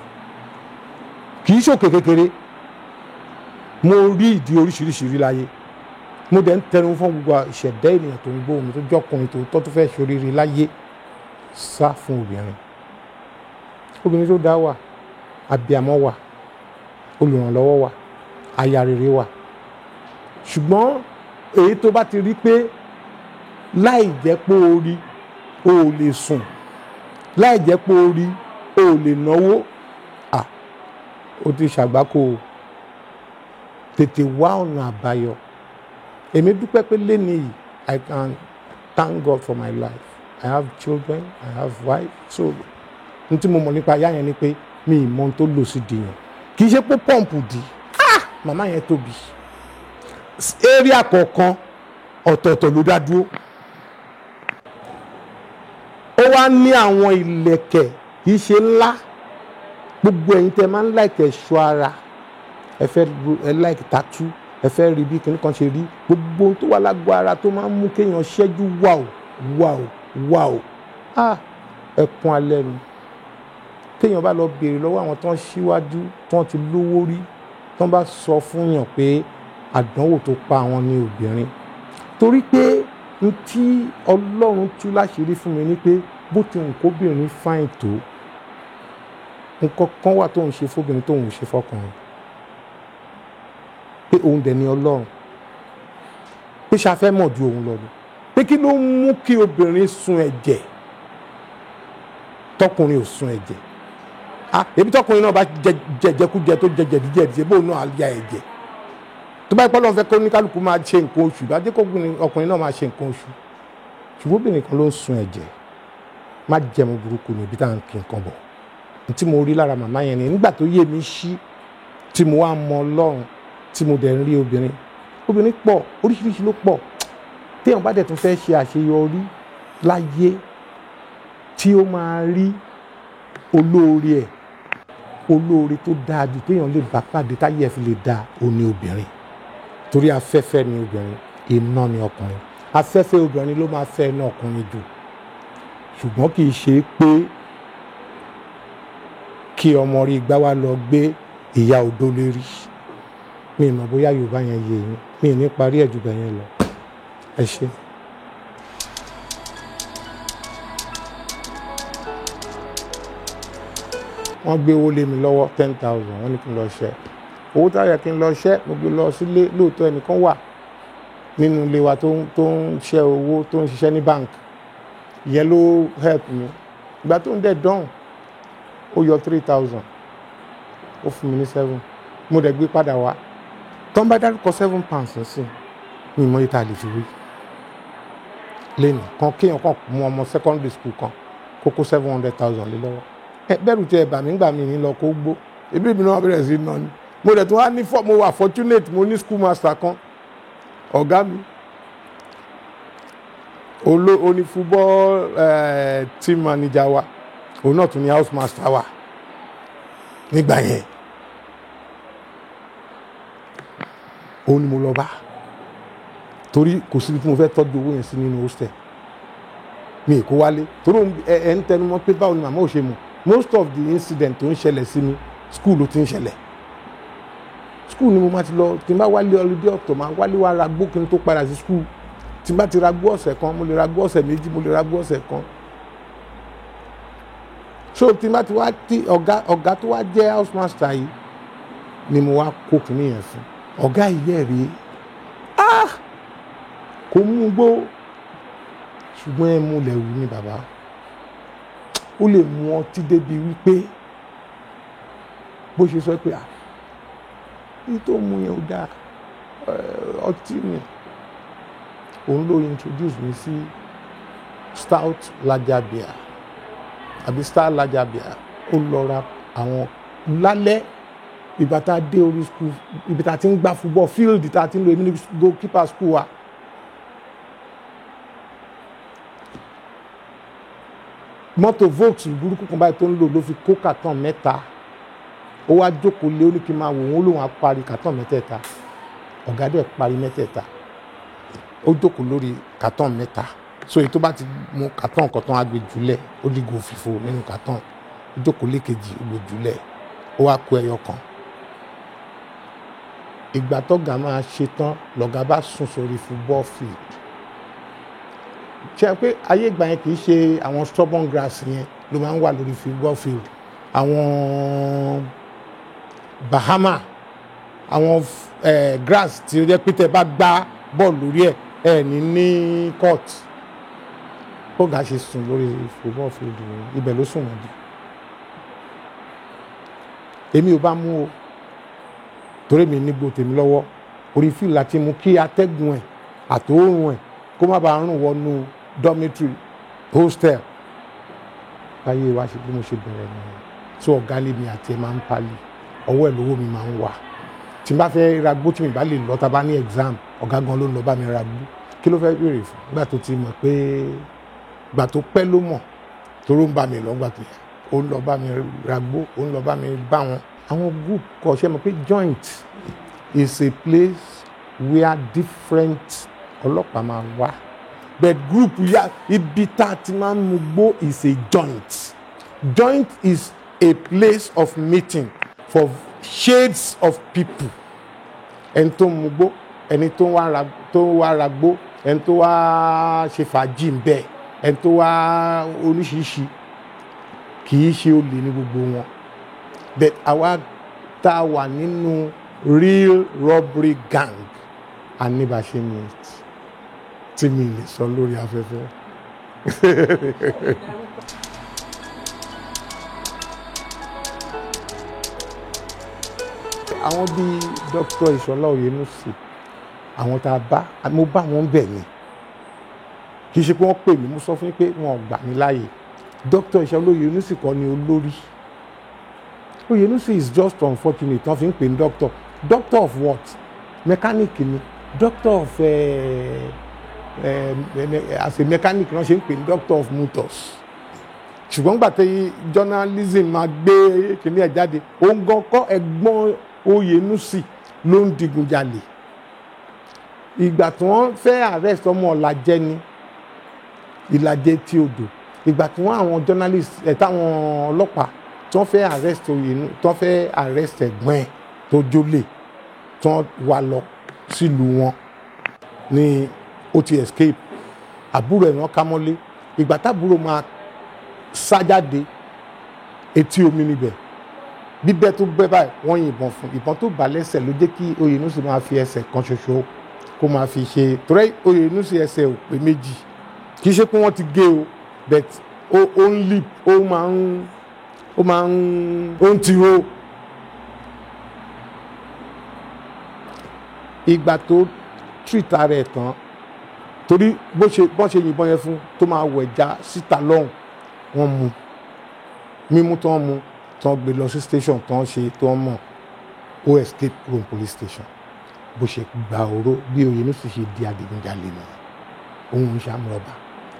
kì í ṣòkè kékeré. Mo rí ìdí oríṣiríṣi rí láyé. Mo dẹ̀ ń tẹnu fún gbogbo ìṣẹ̀dá ènìyàn tó ń gbóhùn mi, tó jọkùnrin tó tọ́ tó fẹ́ ṣoríire láyé, sá fún obìnrin. Obìnrin tó dá wà, abiyamọ wà, olùrànlọ́wọ́ wà, aya rere wà, ṣùgbọ́n èyí tó bá ti rí pé láì jẹ́ pé o rí o ò lè sùn, láì jẹ́ pé o rí o ò lè náwó, à o ti ṣàgbákò o. Tètè wá ọ̀nà àbáyọ. Èmi dúpẹ́ pé lẹ́ni yìí, I can thank God for my life. I have children, I have wife. So n tí mo mọ̀ nípa ìyá yẹn ni pé mi ì mọ ohun tó lò sí di yẹn. Kì í ṣe pé pọ́ǹpù di. Ah, màmá yẹn tóbi. Area kọ̀ọ̀kan ọ̀tọ̀ọ̀tọ̀ ló dá dúró. Ó wá ní àwọn ìlẹ̀kẹ̀, kì í ṣe ńlá. Gbogbo ẹ̀yin tẹ́ máa ń like ẹ̀ṣọ́ ara, ẹ fẹ́ ẹ like tattoo, ẹ fẹ́ rí bí kinní kan ṣe rí, gbogbo ohun tó wà lágbo ara tó máa ń mú kéèyàn ṣẹ́jú wàò wàò wàò, ah, ẹkún alẹ́ ni. Téèyàn bá lọ béèrè lọ́wọ́ àwọn tó ń ṣíwájú, tó ń ti lówó rí, tó ń bá sọ fún yàn pé àdánwò tó pa àwọn ní obìnrin, torí pé n tí Ọlọ́run tú láṣìírí fún mi ni pé bó ti hùn kóbìnrin fáìn tó, nǹkan kan wà tóun ṣe fóbìnrin tóun ò ṣe fọkùnrin, pé òun dẹ̀ ni Ọlọ́run, pé ṣafẹ́ mọ̀ ju òun lọ ni, pé kí ló ń mú kí obìnrin sun ẹ̀jẹ̀ tọkùnrin ò sun ẹ̀jẹ̀? Ah, ebi tọkùnrin náà bá jẹjẹkújẹ tó jẹjẹdíjẹdíjẹ, bóun náà á ya ẹ̀jẹ̀. Tó bá pẹ́ lọ́n fẹ́ kó ní kálukú máa ṣe nǹkan oṣù, bá jẹ́ kó ọkùnrin náà máa ṣe nǹkan oṣù, ṣùgbọ́n obìnrin kan ló ń sun ẹ̀jẹ̀. Má jẹun burúkú ní ibi tá à ń kí nǹkan bọ̀. N tí mo rí lára màmá yẹn ni nígbà tó yé mi ṣí, tí mo wá mọ Ọlọ́run, tí mo dẹ̀ ń rí obìnrin. Obìnrin pọ̀, oríṣiríṣi ló pọ̀. Téèyàn bá dẹ̀ tún fẹ́ ṣe àṣeyọrí láyé, tí ó máa rí olóore ẹ̀, olóore tó dáa jù téèyàn lè bá pàdé táyé ẹ̀ fi lè dáa, òun ni obìnrin. Torí afẹ́fẹ́ ni obìnrin, iná ni ọkùnrin. Afẹ́fẹ́ obìnrin ló máa fẹ́ iná ọkùnrin jù. Ṣùgbọ́n kì í ṣe pé kí ọmọ rí igbá wa lọ gbé ìyá odó lérí. Mi ì mọ̀ bóyá Yorùbá yẹn yé yín, mi ì ní parí ẹ̀ jù bẹ́ẹ̀ yẹn lọ. Ẹ ṣé. Wọ́n gbé owó lé mi lọ́wọ́, 10,000, wọ́n ní kí n lọ ṣẹ́. Owó táyà kí n lọ ṣẹ́, mo gbé lọ sílé. Lóòótọ́ ẹnìkan wà nínú ilé wa tó ń ṣe owó, tó ń ṣiṣẹ́ ní bank. Ìyẹn ló help mi. Ìgbà tó ń dẹ̀ dán, ó yọ 3,000, ó fún mi ní 7. Mo dẹ̀ gbé padà wá. Tó ń bá dárúkọ £7 sí mi, mọ iye tá a lè fi wí lẹ́nu kan. Kéèyàn kan mú ọmọ secondary school kan kó 700,000 lé lọ́wọ́. Ẹ bẹ́rù tí ẹ bà mí gbà mí ní lọ kó gbó ebi mi náà bẹ̀rẹ̀ sí náà ni. Mo dẹ̀ tún wá ní, mo wà fortunate, mo ní school master kan, ọ̀gá mi oní football team manager wa, òun náà tún ní house master wa nígbà yẹn. Òun ni mo lọ bá, torí kò síbi tí mo fẹ́ tọ́jú owó yẹn sí nínú hostel mi kó wálé, torí ẹ ń tẹnu mọ́ pé báwo ni màmá ò ṣe mọ̀. Most of the incident tó ń ṣẹlẹ̀ sí mi, school ló ti ń ṣẹlẹ̀. School ni mo máa ti lọ. Tí n bá wálé holiday ọ̀tọ̀, máa wálé wá ra gbó kí n tó padà sí school. Tí n bá ti ra gbó ọ̀sẹ̀ kan, mo lè ra gbó ọ̀sẹ̀ méjì, mo lè ra gbó ọ̀sẹ̀ kan. So tí n bá ti wá tí ọ̀gá tó wá jẹ́ house master yìí ni mo wá kó kìíní yẹn fún ọ̀gá yìí. Yẹ̀ rí, ah, kò mú gbó, ṣùgbọ́n ẹ mú lẹ̀wù ní bàbá. Ó lè mú ọtí débi wípé bó ṣe sọ pé ah, èyí tó mú yẹn ó dáa, ọtí ni. Òun ló introduce mi sí stout lager beer àbí star lager beer. Ó lọ ra àwọn lálẹ́. Ìgbà tá a dé orí school, ibi tá a ti ń gbá football field, tá a ti ń lo, èmi ní goalkeeper school wa. Mọ́tò Volks burúkú kan báyìí tó ń lò ló fi kó carton mẹ́ta. Ó wá jókòó lé, ó ní kí n máa wò wọ́n, lòun á parí carton mẹ́tẹ̀ẹ̀ta. Ọ̀gá dẹ̀ parí mẹ́tẹ̀ẹ̀ta. Ó jókòó lórí carton mẹ́ta. So èyí tó bá ti mú carton kan tán, á gbé jùlẹ̀. Ó ní gò fìfò nínú carton. Ó jókòó lékejì, ó gbé jùlẹ̀, ó wá kó ẹyọ kan. Ìgbà tọ́gà máa ṣe tán, lọ̀gá bá sùn sórí football field. Ṣe pé ayé ìgbà yẹn, kì í ṣe àwọn stubborn grass yẹn ló máa ń wà lórí football field, àwọn Bahama, àwọn grass tí ó jẹ́ pé tẹ́ bá gbá bọ́ọ̀lù lórí ẹ̀, ẹ̀ ní court. Bọ́gà ṣe sùn lórí football field yẹn, ibẹ̀ ló sùn mọ́jú. Èmi ò bá mú o, torí mi nígbò tèmi lọ́wọ́. Orí field láti mú kí atẹ́gùn ẹ̀ àtòórùn ẹ̀ kó má bàa rùn wọnú dormitory hostel. Báyé wa ṣe bí mo ṣe bẹ̀rẹ̀ nìyẹn. Tí ọ̀gá lé mi àti ẹ̀ máa ń palì, ọwọ́ ẹ̀ lówó mi máa ń wà. Tí n bá fẹ́ ra gbó, tí mi bá lè lọ, tá a bá ní exam, ọ̀gá gan ló ń lọ bá mi ra gbó. Kí ló fẹ́ béèrè fún nígbà tó ti mọ̀ pé gbà tó pẹ́ ló mọ̀, toró ń bá mi lọ gbà tó yà, ó ń lọ bá mi ra gbó, ó ń lọ bá mi bá wọn. Àwọn group kọ ṣe mọ̀ pé joint is a place where different ọlọ́pàá máa wá, but group ya ibi tá a ti máa ń mu gbó is a joint. Joint is a place of meeting for shades of people: ẹni tó ń mu gbó, ẹni tó ń wá ra gbó, ẹni tó wá ṣe fàájì ń bẹ, ẹni tó wá oríṣiríṣi. Kì í ṣe olè ní gbogbo wọn, but àwa tá a wà nínú real robbery gang, a ní bá ṣe meet tí mi lè sọ lórí afẹ́fẹ́. Àwọn bíi Dr. Ìṣọlá Oyènúsì, àwọn tá a bá, mo bá wọn bẹ̀ ni, kì í ṣe pé wọ́n pè mí. Mo sọ fún yín pé wọn ò gbà mí láàyè. Dr. Ìṣọlá Oyènúsì kọ́ ni olórí. Oyènúsì is just unfortunate wọ́n fi ń pè ní doctor. Doctor of what? Mechanic ni. Doctor of as a mechanic náà ṣe ń pè ní doctor of motors. Ṣùgbọ́n gbà tí journalism máa gbé kìnìún ẹ̀ jáde, òun gan kọ́, ẹ̀gbọ́n Oyènúsì ló ń digunjalè. Ìgbà tí wọ́n fẹ́ arrest ọmọ Ìlàjẹ ni, Ìlàjẹ tí odò. Ìgbà tí wọ́n àwọn journalist ẹ̀, táwọn ọlọ́pàá tí wọ́n fẹ́ arrest Oyènú, tí wọ́n fẹ́ arrest ẹ̀gbọ́n ẹ̀ tó jólè, tí wọ́n wá lọ sílùú wọn ni ó ti escape. Àbúrò ẹ̀ wọ́n ká mọ́lé. Ìgbà tábúrò máa sá jáde, etí omi níbẹ̀, bíbẹ́ tó bẹ́ báyìí, wọ́n yìnbọn fún. Ìbọn tó bà lẹ́sẹ̀ ló jẹ́ kí Oyènúsì máa fi ẹsẹ̀ kan ṣoṣo kó máa fi ṣe torí Oyènúsì ẹsẹ̀ ò pé méjì, kì í ṣe pé wọ́n ti gé o, but ó ń lip, ó máa ń ó máa ń ó ń tiro. Ìgbà tó treat ara ẹ̀ tán, torí bó ṣe yìnbọn yẹn fún tó máa wẹ̀já síta lọ́hùn, wọ́n mú mímú tán, mú tán, gbé lọ sí station, tán ṣe tán mọ̀, ó escape from police station. Bó ṣe gba oró bí Oyènúsì ṣe di adigunjalè nìyẹn. Òun ń ṣàmúrọ̀bà.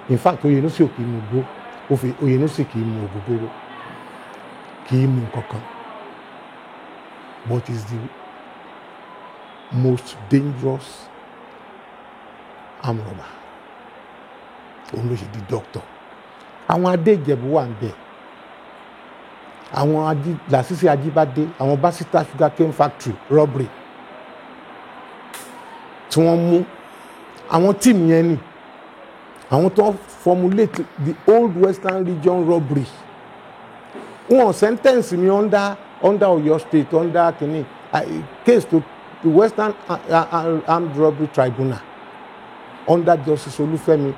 In fact, Oyènúsì ò kì í mu gbó, ó fi Oyènúsì kì í mu ògógóró, kì í mu nǹkankan, but is the most dangerous armed robber. Òun ló ṣe di doctor. Àwọn Adé Ìjẹ̀bú wà ń bẹ̀, àwọn Lásìsì Ajíbádé, àwọn Basita sugar cane factory robbery tí wọ́n mú, àwọn tíìmù yẹn ni àwọn tó formulate the old Western Region robbery. Wọ́n sentence mi under Oyo State, under kini case to the Western Armed Robbery Tribunal under Justice Olúfẹ́mi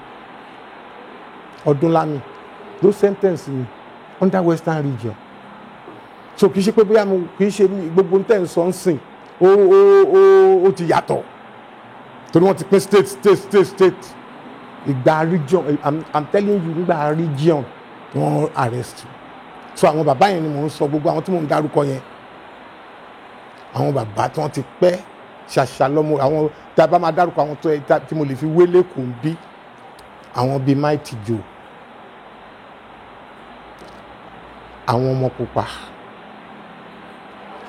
Ọdúnlámì ló sentence mi under Western Region. So kì í ṣe pé bóyá mo kì í ṣe gbogbo tẹ̀ ń sọ ń sìn, ó ti yàtọ̀ torí wọ́n ti pín state, state, state, state. Ìgbà region, I'm telling you, nígbà region wọ́n arrest. So àwọn bàbá yẹn ni mò ń sọ, gbogbo àwọn tí mò ń dárúkọ yẹn, àwọn bàbá tí wọ́n ti pẹ́ ṣàṣà lọ́mọ, àwọn tí a bá máa dárúkọ, àwọn tó ẹ tí mo lè fi wélé kò ń bí, àwọn bíi Mighty Joe, àwọn ọmọ pupa,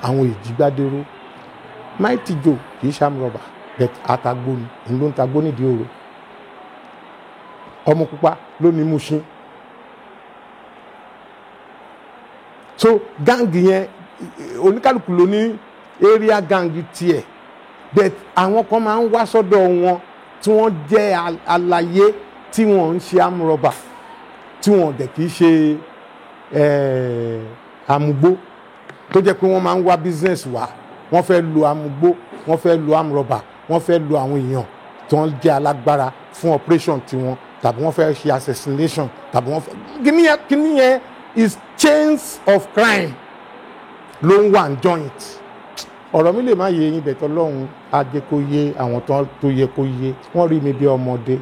àwọn Èjìgbádéró. Mighty Joe kì í ṣàmúrọ̀bà, but atagbó ni, òun ló ń tagbó nídìí òru. Ọmọ pupa ló ní Mushin. So gang yẹn, oníkálukú ló ní area gang tiẹ̀, but àwọn kan máa ń wá sọ́dọ̀ wọn tí wọ́n jẹ́ aláyé, tí wọ́n ń ṣe amúrọ̀bà, tí wọ́n dẹ̀ kì í ṣe amugbó, tó jẹ́ pé wọ́n máa ń wá business wá. Wọ́n fẹ́ lo amugbó, wọ́n fẹ́ lo amúrọ̀bà, wọ́n fẹ́ lo àwọn èèyàn tí wọ́n jẹ́ alágbára fún operation tiwọn, tàbí wọ́n fẹ́ ṣe assassination, tàbí wọ́n fẹ́ kíní yẹn is chains of crime ló ń wà ní joint. Ọ̀rọ̀ mi lè má yé yín bẹ̀tọ̀, lọ́hùn á jẹ́ kó yé àwọn tó yẹ kó yé. Wọ́n rí mi bí ọmọdé,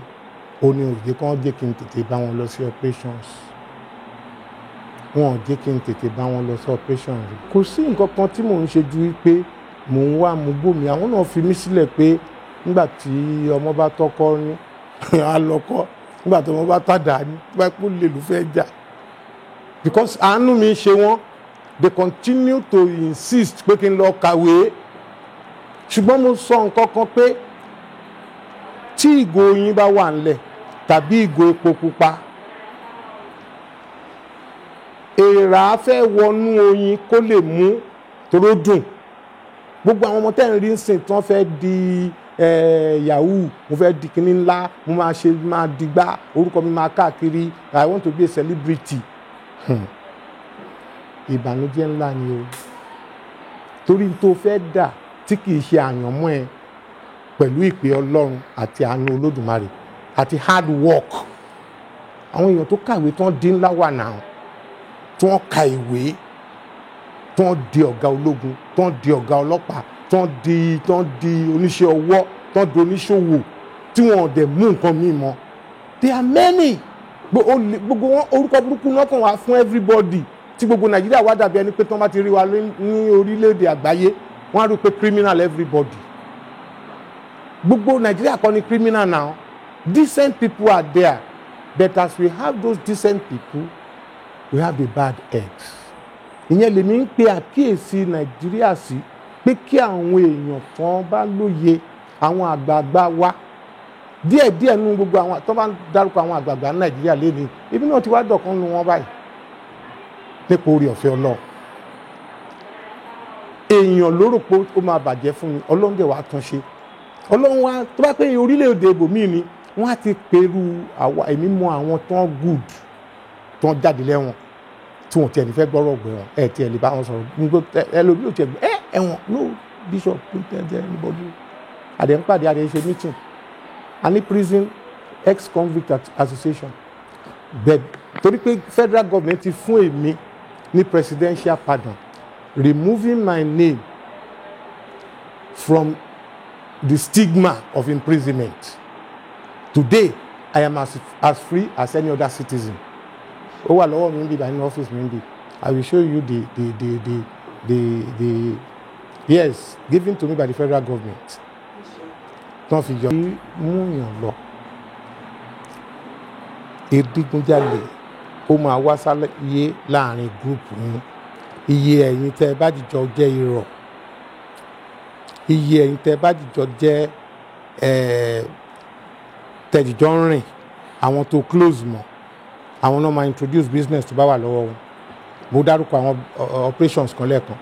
ó ní òjé kan jẹ́ kí n tètè bá wọn lọ sí operations. Wọn ò jẹ́ kí n tètè bá wọn lọ sí operation rí. Kò sí nǹkan kan tí mò ń ṣe ju wípé mò ń wá mugbó mi. Àwọn náà fi mí sílẹ̀ pé nígbà tí ọmọ bá tọ́kọ́ ní alọ́kọ́, nígbà tí ọmọ bá tàdá ní pẹ́pẹ́ lè ló fẹ́ jà, because àánú mi ṣe wọ́n. They continue to insist pé kí n lọ kàwé, ṣùgbọ́n mo sọ nǹkan kan pé tí ìgò oyin bá wà ńlẹ̀ tàbí ìgò epo pupa, èèrà fẹ́ wọnú oyin kó lè mú toró dùn. Gbogbo àwọn ọmọ tẹ́ ń rí sìn tí wọ́n fẹ́ di yahoo, mo fẹ́ di kinní ńlá, mo máa ṣe máa digbá, orúkọ mi máa káàkiri, I want to be a celebrity. Ìbànújẹ́ ńlá ni o, torí tó fẹ́ dà tí kì í ṣe àyànmọ́ ẹ, pẹ̀lú ìpè Ọlọ́run àti àánú Olódùmarè àti hard work. Àwọn èèyàn tó kàwé tán dín ńlá wà náà, tí wọ́n ka ìwé, tí wọ́n di ọ̀gá ológun, tí wọ́n di ọ̀gá ọlọ́pàá, tí wọ́n di oníṣẹ́ ọwọ́, tí wọ́n di oníṣòwò, tí wọ́n dẹ̀ mú nǹkan míì mọ́. There are many. Gbogbo wọn, orúkọ burúkú náà kàn wá fún everybody, tí gbogbo Nàìjíríà wá dàbí ẹni pé tí wọ́n bá ti rí wa ní orílẹ̀-èdè àgbáyé, wọ́n á rí pé criminal everybody. Gbogbo Nàìjíríà kọ́ ni criminal now. Decent people are there, but as we have those decent people, we have the bad eggs. Ìyẹn lèmi ń pe àkíyèsí Nàìjíríà sí pé kí àwọn èèyàn tán bá lóye, àwọn àgbààgbà wa díẹ̀díẹ̀ nínú gbogbo àwọn tó bá ń dárúkọ àwọn àgbààgbà ní Nàìjíríà lẹ́nu, ibi náà ti wá dọ̀kan nu wọn báyìí nípa orí ọ̀fẹ́ Ọlọ́run. Èèyàn ló rò pé ó máa bàjẹ́ fún mi, Ọlọ́run dẹ̀ wá tún ṣe. Ọlọ́run wa tó bá pé orílẹ̀-èdè ibòmíì ni wọ́n á ti pẹ̀rù àwa. Èmi mọ àwọn tó ń good, tó ń jáde lẹ́wọ̀n, tí wọ́n tiẹ̀ ní fẹ́ gbọ́rọ̀ gbẹ̀ wọn, ẹ̀ tiẹ̀ lè bá wọn sọ̀rọ̀. Ẹlòmíì ò tiẹ̀ gbọ́ ẹ ẹ̀wọ̀n. No, bishop, don't tell anybody. Àdé ń pàdé, àdé ń ṣe meeting. A ní Prison Ex-Convict Association bẹ́ẹ̀, torí pé federal government ti fún èmi ní presidential pardon, removing my name from the stigma of imprisonment. Today I am as free as any other citizen. Ó wà lọ́wọ́ mi ń bí báyìí, ní ọ́fíìsì mi ń bí. I will show you the yes, given to me by the federal government. Tán fi yọ mú yàn lọ ìdígunjalè, ó máa wá sáyé láàrin group yín. Iye ẹ̀yin tẹ́ ẹ bá jìjọ jẹ́ irọ́, iye ẹ̀yin tẹ́ ẹ bá jìjọ jẹ́ tẹ̀jìjọ ń rìn, àwọn tó close mọ́, àwọn náà máa introduce business tó bá wà lọ́wọ́ wọn. Mo dárúkọ àwọn operations kan lẹ́ẹ̀kan.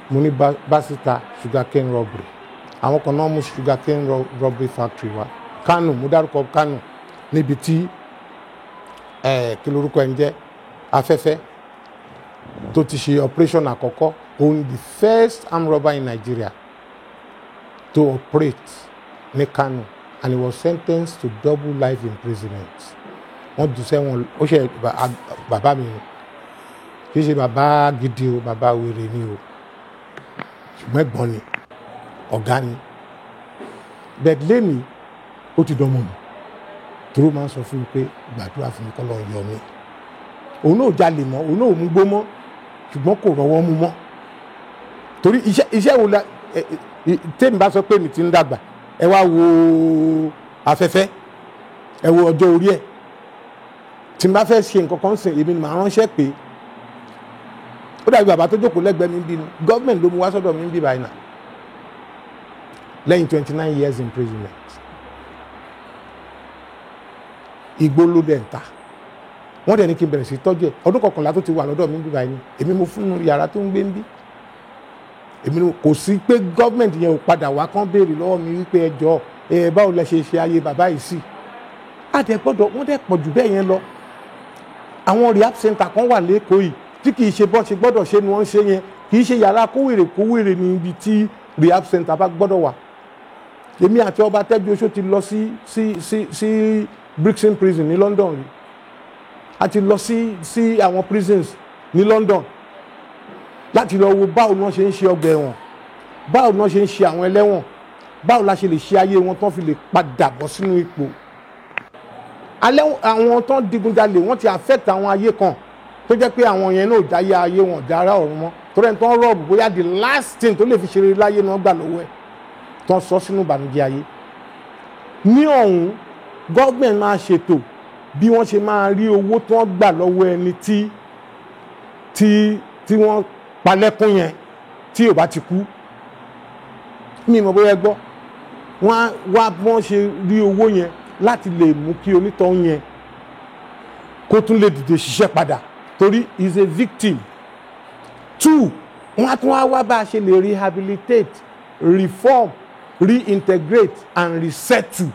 Mo ní Básítà sugarcane robbery, àwọn kan náà mú sugarcane robbery factory wá. Kánò, mo dárúkọ Kánò, níbi tí kí lorúkọ ẹ̀ ń jẹ́, Afẹ́fẹ́, tó ti ṣe operation àkọ́kọ́. Òun the first armed robber in Nigeria to operate ní Kano, and he was sentenced to double life imprisonment. Wọ́n jù sẹ́wọ̀n. Ó ṣe bàbá mi ni, kì í ṣe bàbá gidi o, bàbá wèrè ni o, ṣùgbọ́n ẹ̀gbọ́n ni, ọ̀gá ni. Bẹ́ẹ̀ lẹ́ni ó ti dánmọ̀ mi, torí ó máa ń sọ fún mi pé gbàdúrà fún mi kọ́ lọ́ọ́ yọ mí. Òun náà ò jalè mọ́, òun náà ò mú gbó mọ́, ṣùgbọ́n kò rọ́wọ́ mú mọ́, torí iṣẹ́ wo la tèmi bá sọ pé mi ti ń dàgbà. Ẹ wá wo Afẹ́fẹ́, ẹ wo ọjọ́ orí ẹ̀. Tí n bá fẹ́ ṣe nǹkan kan sìn, èmi ni màá ránṣẹ́ pé ó dàbí bàbá tó jókòó lẹ́gbẹ̀ẹ́ mi ń bínú. Gọ́ọ̀mẹ̀ntì ló mú wá sọ́dọ̀ mi ń bí báyìí náà lẹ́yìn 29 years imprisonment. Igbó ló dẹ̀ ń ta. Wọ́n dẹ̀ ní kí n bẹ̀rẹ̀ sí tọ́jú ẹ̀. Ọdún 11 tó ti wà lọ́dọ̀ mi ń bí báyìí ni èmi mo fún un yàrá tó ń gbé ń bí. Èmi ni kò sí pé gọ́ọ̀mẹ̀ntì yẹn ò padà wá kán béèrè lọ́wọ́ mi wípé ẹ jọ̀ọ́, ẹ báwo lẹ ṣe ṣe ayé bàbá yìí sí. Àdẹ gbọ́dọ̀ wọ́n dẹ̀ pọ̀ jù bẹ́ẹ̀ yẹn lọ. Àwọn rehab center kan wà lẹ́kọ̀ọ́ yìí tí kì í ṣe bọ́ ṣe gbọ́dọ̀ ṣe ni wọ́n ń ṣe yẹn. Kì í ṣe yàrá kówèrè kówèrè ní ibi tí rehab center bá gbọ́dọ̀ wà. Èmi àti ọba Tẹ́jú Oṣó ti lọ sí Brixton Prison ní London rí. A ti lọ sí àwọn prisons ní London láti lọ wo báwo ni wọ́n ṣe ń ṣe ọgbà ẹ̀wọ̀n, báwo ni wọ́n ṣe ń ṣe àwọn ẹlẹ́wọ̀n, báwo la ṣe lè ṣe ayé wọn tán fi lè padà bọ́ sínú ipò alẹ́. Àwọn tán digunjalè, wọ́n ti affect àwọn ayé kan tó jẹ́ pé àwọn yẹn náà jáyé ayé wọn jára ọ̀run mọ́, torí ẹni tó ń rob, bóyá the last thing tó lè fi ṣeré láyé náà gbà lọ́wọ́ ẹ̀, tó ń sọ sínú ìbànújẹ́ ayé ní ọ̀hún. Gọ́ọ̀mẹ̀ntì máa ṣètò bí wọ́n ṣe máa rí owó tí wọ́n gbà lọ́wọ́ ẹni tí wọ́n palẹ́kún yẹn tí ò bá ti kú. Mi mọ̀ bóyá ẹ gbọ́. Wọ́n á wá bí wọ́n ṣe rí owó yẹn láti lè mú kí onítọ̀hún yẹn kó tún lè dìde ṣiṣẹ́ padà, torí he is a victim. Two, wọ́n á tún wá wá bá a ṣe lè rehabilitate, reform, reintegrate and resettle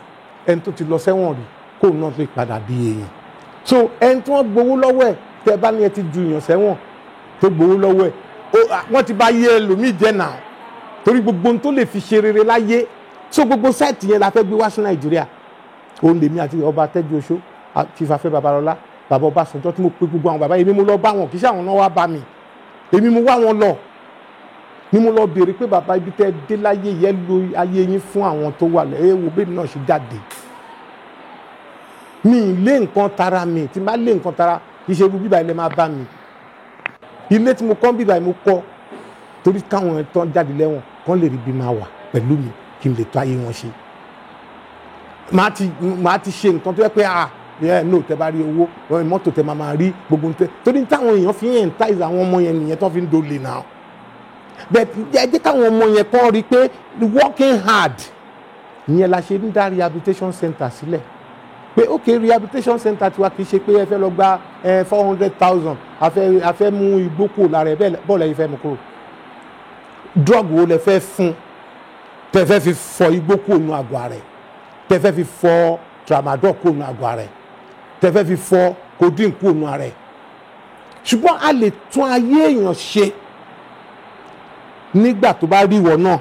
ẹni tó ti lọ sẹ́wọ̀n rí, kó náà lè padà di èèyàn. So ẹni tí wọ́n gbowó lọ́wọ́ ẹ̀, tẹ́ bá ní ẹ ti ju èèyàn sẹ́wọ̀n tó gbowó lọ́wọ́ ẹ̀, wọ́n ti bá yé ẹlòmíì jẹ́ náà, torí gbogbo ohun tó lè fi ṣe rere láyé. So gbogbo set yẹn la fẹ́ gbé wá sí Nàìjíríà. Òun lèmi àti ọba Tẹ́jú Oṣó, Chief Afẹ́ Babalọ́lá, bàbá Ọbásanjọ́, tí mo pe gbogbo àwọn bàbá. Èmi mo lọ bá wọn, kì í ṣe àwọn náà wá bá mi. Èmi mo wá wọn lọ, ni mo lọ béèrè pé bàbá, ibi tẹ́ dé láyé yẹn, lo ayé yín fún àwọn tó wà lẹ́. Ẹ wo bẹ́ẹ̀ mi náà ṣe jáde, mi ì lé nǹkan tara mi. Tí n bá lé nǹkan tara, kì í ṣe irú bíbá ilẹ̀ máa bá mi. Ilé tí mo kọ́ bíbá yìí, mo kọ́ torí káwọn tó ń jáde lẹ́wọ̀n kán lè rí bí máa wà pẹ̀lú mi, kí n lè tó ayé wọn ṣe. Màá ti ṣe nǹkan tó yẹ pé ah yeah, no, tẹ bá rí owó mọ́tò, tẹ máa máa rí gbogbo tẹ, torí táwọn èèyàn fi ń entice àwọn ọmọ yẹn nìyẹn tó fi ń dolè náà. Bẹ́ẹ̀ ẹ jẹ́ káwọn ọmọ yẹn kọ́ rí pé working hard. Ìyẹn la ṣe ń dá rehabilitation center sílẹ̀ pé ok, rehabilitation center tiwa kì í ṣe pé ẹ fẹ́ lọ gba 400,000, a fẹ́ mú igbó kúrò lára ẹ. Bẹ́ẹ̀ bọ́ọ̀lù ẹ̀yin fẹ́ mú kúrò, drug wo lẹ fẹ́ fún tẹ fẹ́ fi fọ igbó kúrò nínú àgọ́ ara ẹ, tẹ fẹ́ fi fọ tramadol kúrò nínú àgọ́ ara ẹ, tẹ fẹ́ fi fọ codeine kúrò nínú ara ẹ? Ṣùgbọ́n a lè tún ayé èèyàn ṣe nígbà tó bá rí ìwọ náà.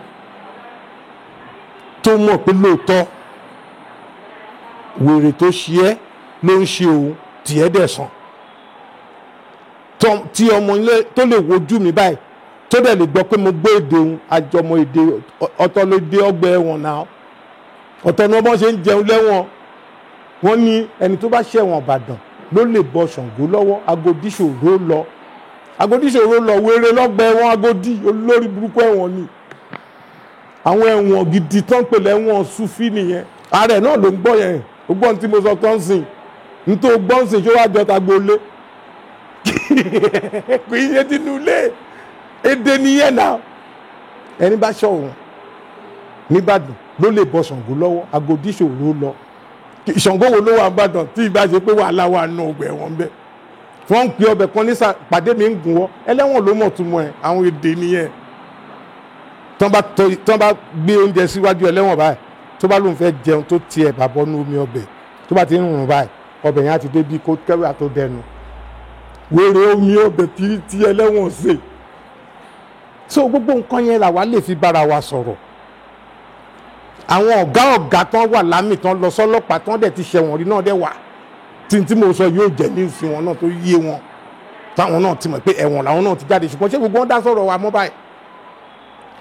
Tó mọ̀ pé lóòótọ́ wèrè tó ṣe ẹ́ ló ń ṣe òun, tiẹ̀ dẹ̀ sàn. Tí ọmọ ilé tó lè wojú mi báyìí, tó dẹ̀ lè gbọ́ pé mo gbọ́ èdè òun, àjọmọ̀ èdè ọ̀tọ̀ ló dé ọgbà ẹ̀wọ̀n náà, ọ̀tọ̀ ni wọ́n ṣe ń jẹun lẹ́wọ̀n. Wọ́n ní ẹni tó bá ṣẹ̀wọ̀n Ìbàdàn ló lè bọ Ṣàngó lọ́wọ́. Agodi ṣòro lọ, Agodi ṣòro lọ, wéré lọ́gbà ẹ̀wọ̀n Agodi, olórí burúkú ẹ̀wọ̀n ni. Àwọn ẹ̀wọ̀n gidi tó ń pè lẹ́wọ̀n Sufi nìyẹn. Ààrẹ náà ló ń gbọ́ yẹn. Ó gbọ́n tí mo sọ tó ń sìn, nítorí gbọ́n sìn ṣó wá jọta gbolé, kì í ṣe tinú ilé, èdè nìyẹn náà. Ẹni bá ṣọ òun nìbàdàn ló lè bọ Ṣàngó lọ́wọ́. Agodi ṣòro lọ. Ṣàngó wo ló wà nìbàdàn tí ìbá ṣe pé wàhálà wà nù ọgbà ẹ̀wọ̀n bẹ́ẹ̀? Wọ́n ń pè ọbẹ̀ kan ní pàdé mi ń gùn wọ́, ẹlẹ́wọ̀n ló mọ̀ túmọ̀ ẹ̀. Àwọn èdè nìyẹn. Tán bá gbé oúnjẹ síwájú ẹlẹ́wọ̀n báyìí, tó bá lóun fẹ́ jẹun, tó tiẹ̀ bá bọ́nú omi ọbẹ̀, tó bá ti ń rùn báyìí, ọbẹ̀ yẹn á ti dé bí kó kẹ́wé tó dẹnu. Wèrè omi ọbẹ̀ tí ẹlẹ́wọ̀n sè. So gbogbo nǹkan yẹn làwa lè fi bára wa sọ̀rọ̀. Àwọn ọ̀gá tán wà lámì, tán lọ sọ́lọ́pàá, tán dẹ̀ ti ṣẹ̀wọ̀n rí náà dẹ̀ wà. Tí mo sọ yóò jẹ́ ní ìsìn wọn náà tó yé wọn, táwọn náà ti mọ̀ pé ẹ̀wọ̀n làwọn náà ti jáde. Ṣùgbọ́n ṣé gbogbo wọn dá sọ̀rọ̀ wa mọ́ báyìí?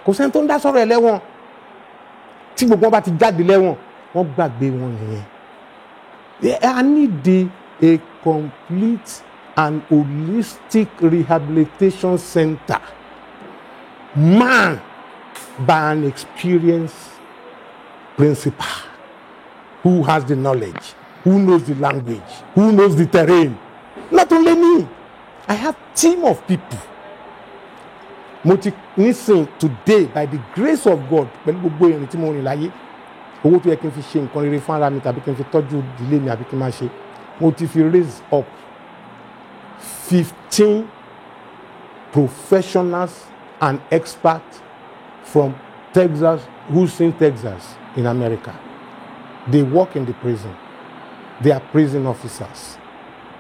Kò sẹ́ni tó ń dá sọ̀rọ̀ ẹ̀ lẹ́wọ̀n. Tí gbogbo wọn bá ti jáde lẹ́wọ̀n, wọ́n gbàgbé wọn nìyẹn. I need a complete and holistic rehabilitation center manned by an experienced principal who has the knowledge, who knows the language, who knows the terrain. Not only me, I have team of people. Mo ti nísìn today, by the grace of God, pẹ̀lú gbogbo ìrìn tí mo rìn láyé, owó tó yẹ kí n fi ṣe nǹkan rere fún ara mi tàbí kí n fi tọ́jú ìdílé mi àbí kí n máa ṣe, mo ti fi raise up 15 professionals and experts from Texas, Houston, Texas, in America. They work in the prison. They are prison officers.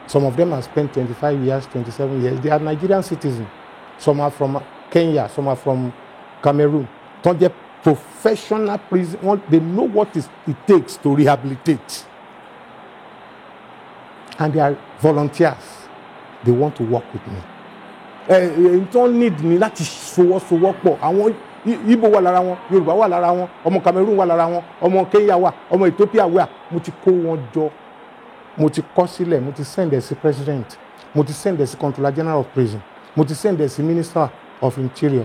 Some of them have spent 25 years, 27 years. They are Nigerian citizens. Some are from Kenya, some are from Cameroon. They are professional prison. They know what it takes to rehabilitate. And they are volunteers. They want to work with me. You don't need me láti fọwọ́sowọ́pọ̀. Àwọn Igbo wà lára wọn, Yorùbá wà lára wọn, ọmọ Cameroon wà lára wọn, ọmọ Kenya wà, ọmọ Ethiopia wà. Mo ti kó wọn jọ, mo ti kọ sílẹ̀, mo ti send ẹ̀ sí president, mo ti send ẹ̀ sí Controller General of Prison, mo ti send ẹ̀ sí Minister of Interior,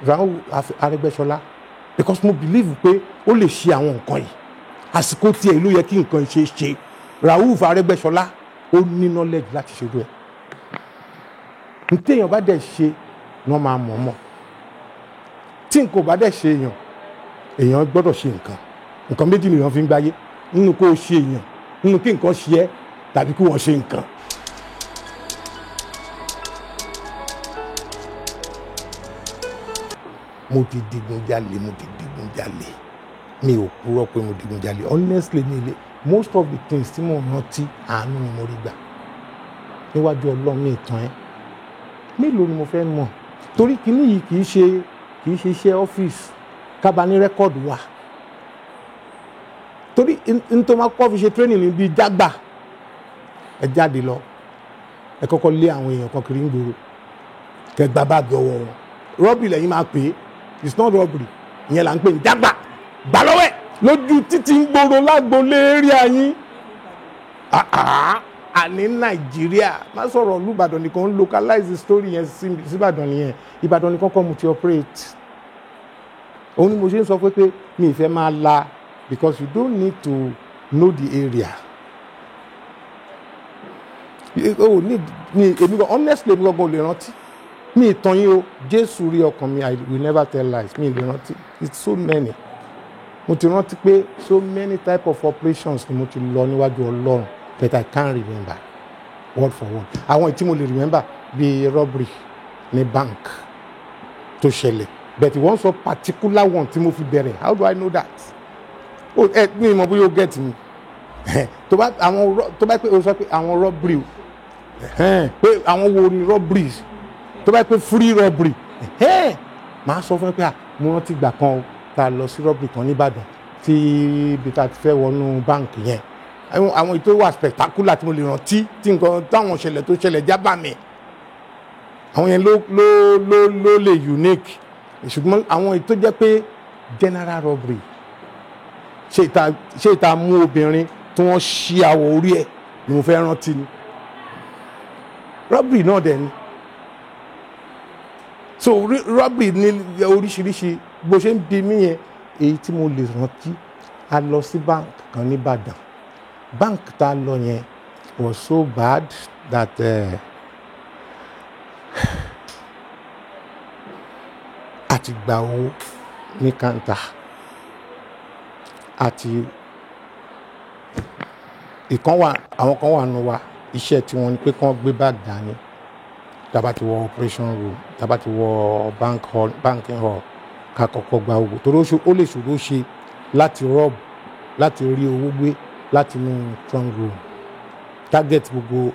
Rauf Arẹ́gbẹ́ṣọlá, because mo believe pé ó lè ṣe àwọn nǹkan yìí. Àsìkò tiẹ̀ ló yẹ kí nǹkan ṣe ṣe. Rauf Arẹ́gbẹ́ṣọlá ó ní knowledge láti ṣerú ẹ̀. Ntẹ̀yàn bá dẹ̀ ṣe ni wọ́n máa mọ̀ mọ̀. Tí nǹkan ò bá dẹ̀ ṣe èèyàn, èèyàn gbọ́dọ̀ ṣe nǹkan. Nǹkan méjì nìyàn fi ń gbáyé. Nínú kó o ṣe èèyàn, nínú kí nǹkan ṣe ẹ́ tàbí kí wọ́n ṣe nǹkan. Mo ti digunjalè, mo ti digunjalè. Mi ò purọ́ pé mo digunjalè. Honestly, mi lè most of the things tí mo rántí, àánú ni mo rí gbà. Níwájú Ọlọ́run, mi ìtàn ẹ́. Mélòó ni mo fẹ́ mọ̀? Torí kíní yìí kì í ṣe iṣẹ́ ọ́fíìsì kábà ní record wa. Torí n tó máa kọ́ fi ṣe training ní bíi jágbà. Ẹ jáde lọ, ẹ kọ́kọ́ lé àwọn èèyàn kan kiri ń gbòòrò, kẹ gba báàgì ọwọ́ wọn. Robbery lẹ́yìn máa pè é, it's not robbery, ìyẹn là ń pè ní jágbà. Gbà lọ́wọ́ ẹ̀ lójú títí ń gbòòrò lágbolé area yín. Àní Nàìjíríà, má sọ̀rọ̀ Olúbàdàn nìkan, ń localize the story yẹn síbàdàn nìyẹn. Ìbàdàn nìkan kọ́ mo ti operate. Òun ni mo ṣe ń sọ pé mi ì fẹ́ máa la, because you don't need to know the area. Oh, need mi èmi gan, honestly, èmi gan ò lè rántí. Mi ìtàn yín o, Jésù rí ọkàn mi, I will never tell lies. Mi ì lè rántí. It's so many. Mo ti rántí pé so many type of operations ni mo ti lọ níwájú Ọlọ́run, but I can't remember word for word. Àwọn tí mo lè remember bíi robbery ní bank tó ṣẹlẹ̀, but wọ́n sọ particular one tí mo fi bẹ̀rẹ̀. How do I know that? Oh, ẹ mi mọ̀ bóyá o get mi. Tó bá àwọn tó bá pé o sọ pé àwọn robbery, pé àwọn wo ni robberies, tó bá pé free robbery, màá sọ fún ẹ pé mo rántí gbà kan o. tá a lọ sí robbery kan nìbàdàn tí ibi tá a ti fẹ́ wọnú báǹkì yẹn, àwọn ètò wà spectacular tí mo lè rántí, tí nǹkan táwọn ṣẹlẹ̀ tó ṣẹlẹ̀ jábà mi, àwọn yẹn ló lè unique. Ṣùgbọ́n àwọn ètò jẹ́ pé general robbery, ṣé ìta mú obìnrin tí wọ́n ṣí àwọ̀ orí ẹ̀ ni mo fẹ́ rántí ni, robbery náà dẹ̀ ni. So robbery ní oríṣiríṣi bó ṣe ń bi mí yẹn. Èyí tí mo lè rántí, a lọ sí bank kan nìbàdàn. Bank tá a lọ yẹn was so bad that a ti gba owó ní kàńtà, àti ìkan wà, àwọn kan wà nù wa, iṣẹ́ tí wọ́n ní pé kán gbé báàgì dání tá bá ti wọ operation room, tá bá ti wọ bank hall, banking hall, ká kọ́kọ́ gba owó, torí ó lè ṣòro ṣe láti rob, láti rí owó gbé láti inú strong room. Target gbogbo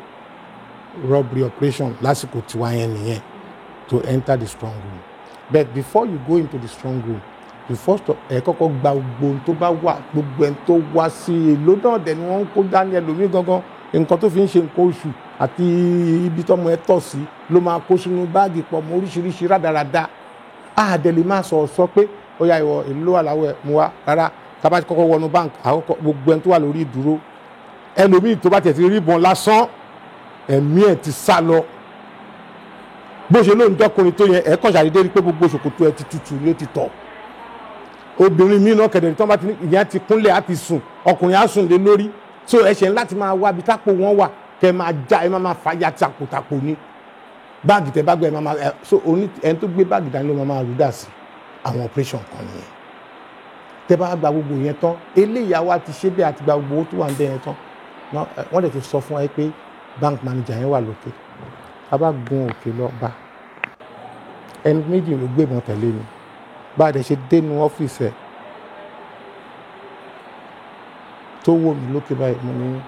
robbery operation lásìkò tiwa yẹn nìyẹn, to enter the strong room. But before you go into the strong room, you first ẹ kọ́kọ́ gba gbogbo ohun tó bá wà, gbogbo ẹni tó wá sí èlò náà dẹ̀ ni wọ́n ń kó dání. Ẹlòmíì gangan, nǹkan tó fi ń ṣe nǹkan oṣù àti ibi tọ́mọ ẹ tọ̀ sí ló máa kó sínú báàgì pọ̀ mọ́ oríṣiríṣi rádaràda. Àdẹ̀ lè máa sọ̀rọ̀ sọ pé ó yá, ìwọ, èlò wà láwọ̀ ẹ̀ mú wa rárá. Tá bá ti kọ́kọ́ wọnú bank, àkọ́kọ́ gbogbo ẹni tó wà lórí ìdúró, ẹlòmíì tó bá tẹ̀ ti rí ìbọn lásán, ẹ̀mí ẹ̀ ti sá lọ. Bó ṣe lóun dọ́kùnrin tó yẹn, ẹ̀ kàn ṣàdédé rí pé gbogbo ṣòkòtò ẹ̀ ti tutù ló ti tọ̀. Obìnrin míì náà kẹ̀dẹ̀ tí wọ́n bá ti ní ìyẹn ti kúnlẹ̀ á ti sùn, ọkùnrin á sùn lé lórí. So ẹ̀ṣẹ̀ ńlá ti máa wá ibi tápò wọn wà, kẹ́ máa já, ẹ máa máa fàyà takòtakò ní báàgì tẹ bá gbé, ẹ máa máa so oní ẹni tó gbé báàgì dání ló máa máa rú dà sí. Àwọn operation kan nìyẹn. Tẹ bá gba gbogbo yẹn tán, eléyà wa ti ṣe bẹ́ẹ̀, àti gba gbogbo owó tó wà ń bẹ yẹn tán, wọ́n dẹ̀ ti sọ fún wa pé bank manager yẹn wà lókè. A bá gun òkè lọ bá ẹni méjì ló gbébọn tẹ̀lé mi. Bá a dẹ̀ ṣe dénú ọ́fíìsì ẹ̀ tó wò mí lókè báyìí, mo ní,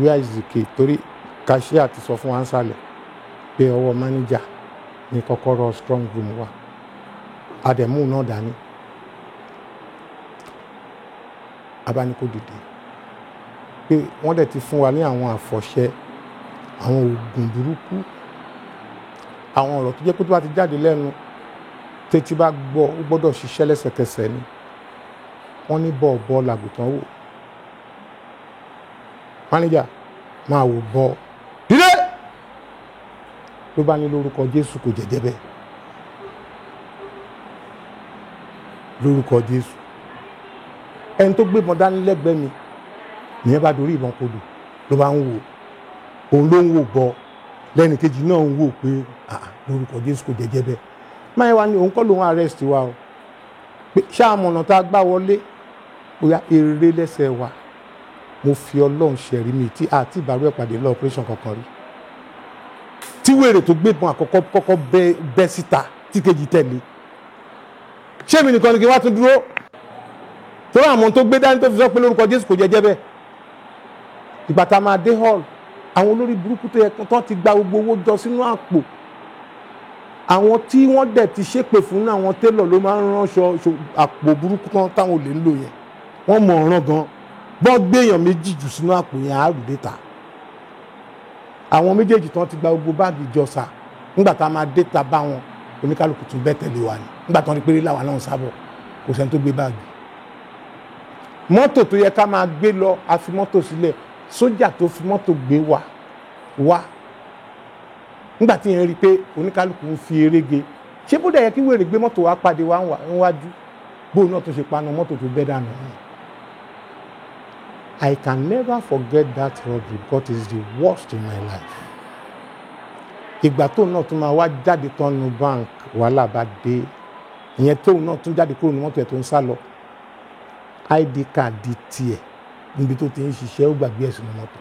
"Where is the key?" Torí cashier ti sọ fún wa ń sàlẹ̀ pé ọwọ́ manager ní kọ́kọ́rọ́ strong room wà. Àdẹ̀mú náà dání, abánikó dìde pé wọ́n dẹ̀ ti fún wa ní àwọn àfọ̀ṣẹ, àwọn oògùn burúkú, àwọn ọ̀rọ̀ tó jẹ́ pé tó bá ti jáde lẹ́nu, tètè bá gbọ́, ó gbọ́dọ̀ ṣiṣẹ́ lẹ́sẹ̀kẹsẹ̀ ni. Wọ́n ní bọ̀ọ̀bọ̀ làgùtàn wò, mánéjà máa wò bọ́ dídé, ló bá ní lórúkọ Jésù kò jẹ́jẹ́ bẹ́ẹ̀, lórúkọ Jésù. Ẹni tó gbébọn dání lẹ́gbẹ̀ẹ́ mi nìyẹn bá dorí ìbọn kodò, ló bá ń wò, òun ló ń wò bọ, lẹ́nu kejì náà ń wò pé lórúkọ Jésù kò jẹ́jẹ́ bẹ́ẹ̀. Máyé wa ni òun kọ́ lòun arrest wa o, pé ṣáàmọ̀nà tá a gbá wọlé bóyá eré lẹ́sẹ̀ wa. Mo fi Ọlọ́run ṣẹ̀rí mi tí àti ìbárú ẹ̀ pàdé lọ operation kankan rí, tí wèrè tó gbébọn àkọ́kọ́ kọ́kọ́ bẹ́ síta, tí kejì tẹ̀lé. Ṣé mi nìkan ni kí wá tún dúró? Torí àwọn tó gbé dání tó fi sọ pé lórúkọ Jésù kò jẹ́jẹ́ bẹ́ẹ̀. Ìgbà tá a máa dé hall, àwọn olórí burúkú tó yẹ tán ti gba gbogbo owó jọ sínú àpò, àwọn tí wọ́n dẹ̀ ti ṣépè fún àwọn télọ̀ ló máa ń ránṣọ àpò burúkú tán táwọn olè ń lò yẹn. Wọ́n mọ̀ ọ̀ràn gan, bọ́n gbéyàn méjì jù sínú àpò yẹn, àárùn déta. Àwọn méjèèjì tán ti gba gbogbo báàgì ìjọsà, nígbà tá a máa dé ta bá wọn, oníkálukú tún bẹ́ẹ̀ tẹ̀lé wa ni. Nígbà tán ní péré làwọn náà ń sábọ̀, kò sẹ́ni tó gbé báàgì. Mọ́tò tó yẹ ká máa gbé lọ, a fi mọ́tò sílẹ̀. Sójà tó fi mọ́tò gbé wa wá, nígbà tí yẹn rí i pé oníkálukú ń fi eré ge, ṣé bó dẹ̀ yẹ kí wèrè gbé mọ́tò wa pàdé wa níwájú, bóun náà tó ṣe paná mọ́tò tó bẹ́ dànù. I can never forget that robbery because it's the worst in my life. Ìgbà tóun náà tún máa wá jáde tán nu bank, wàhálà bá dé. Ìyẹn tóun náà tún jáde kúrò ní mọ́tò ẹ̀ tó ń sá lọ, ID card tiẹ̀ níbi tó ti ń ṣiṣẹ́, ó gbàgbé ẹ̀ sínú mọ́tò.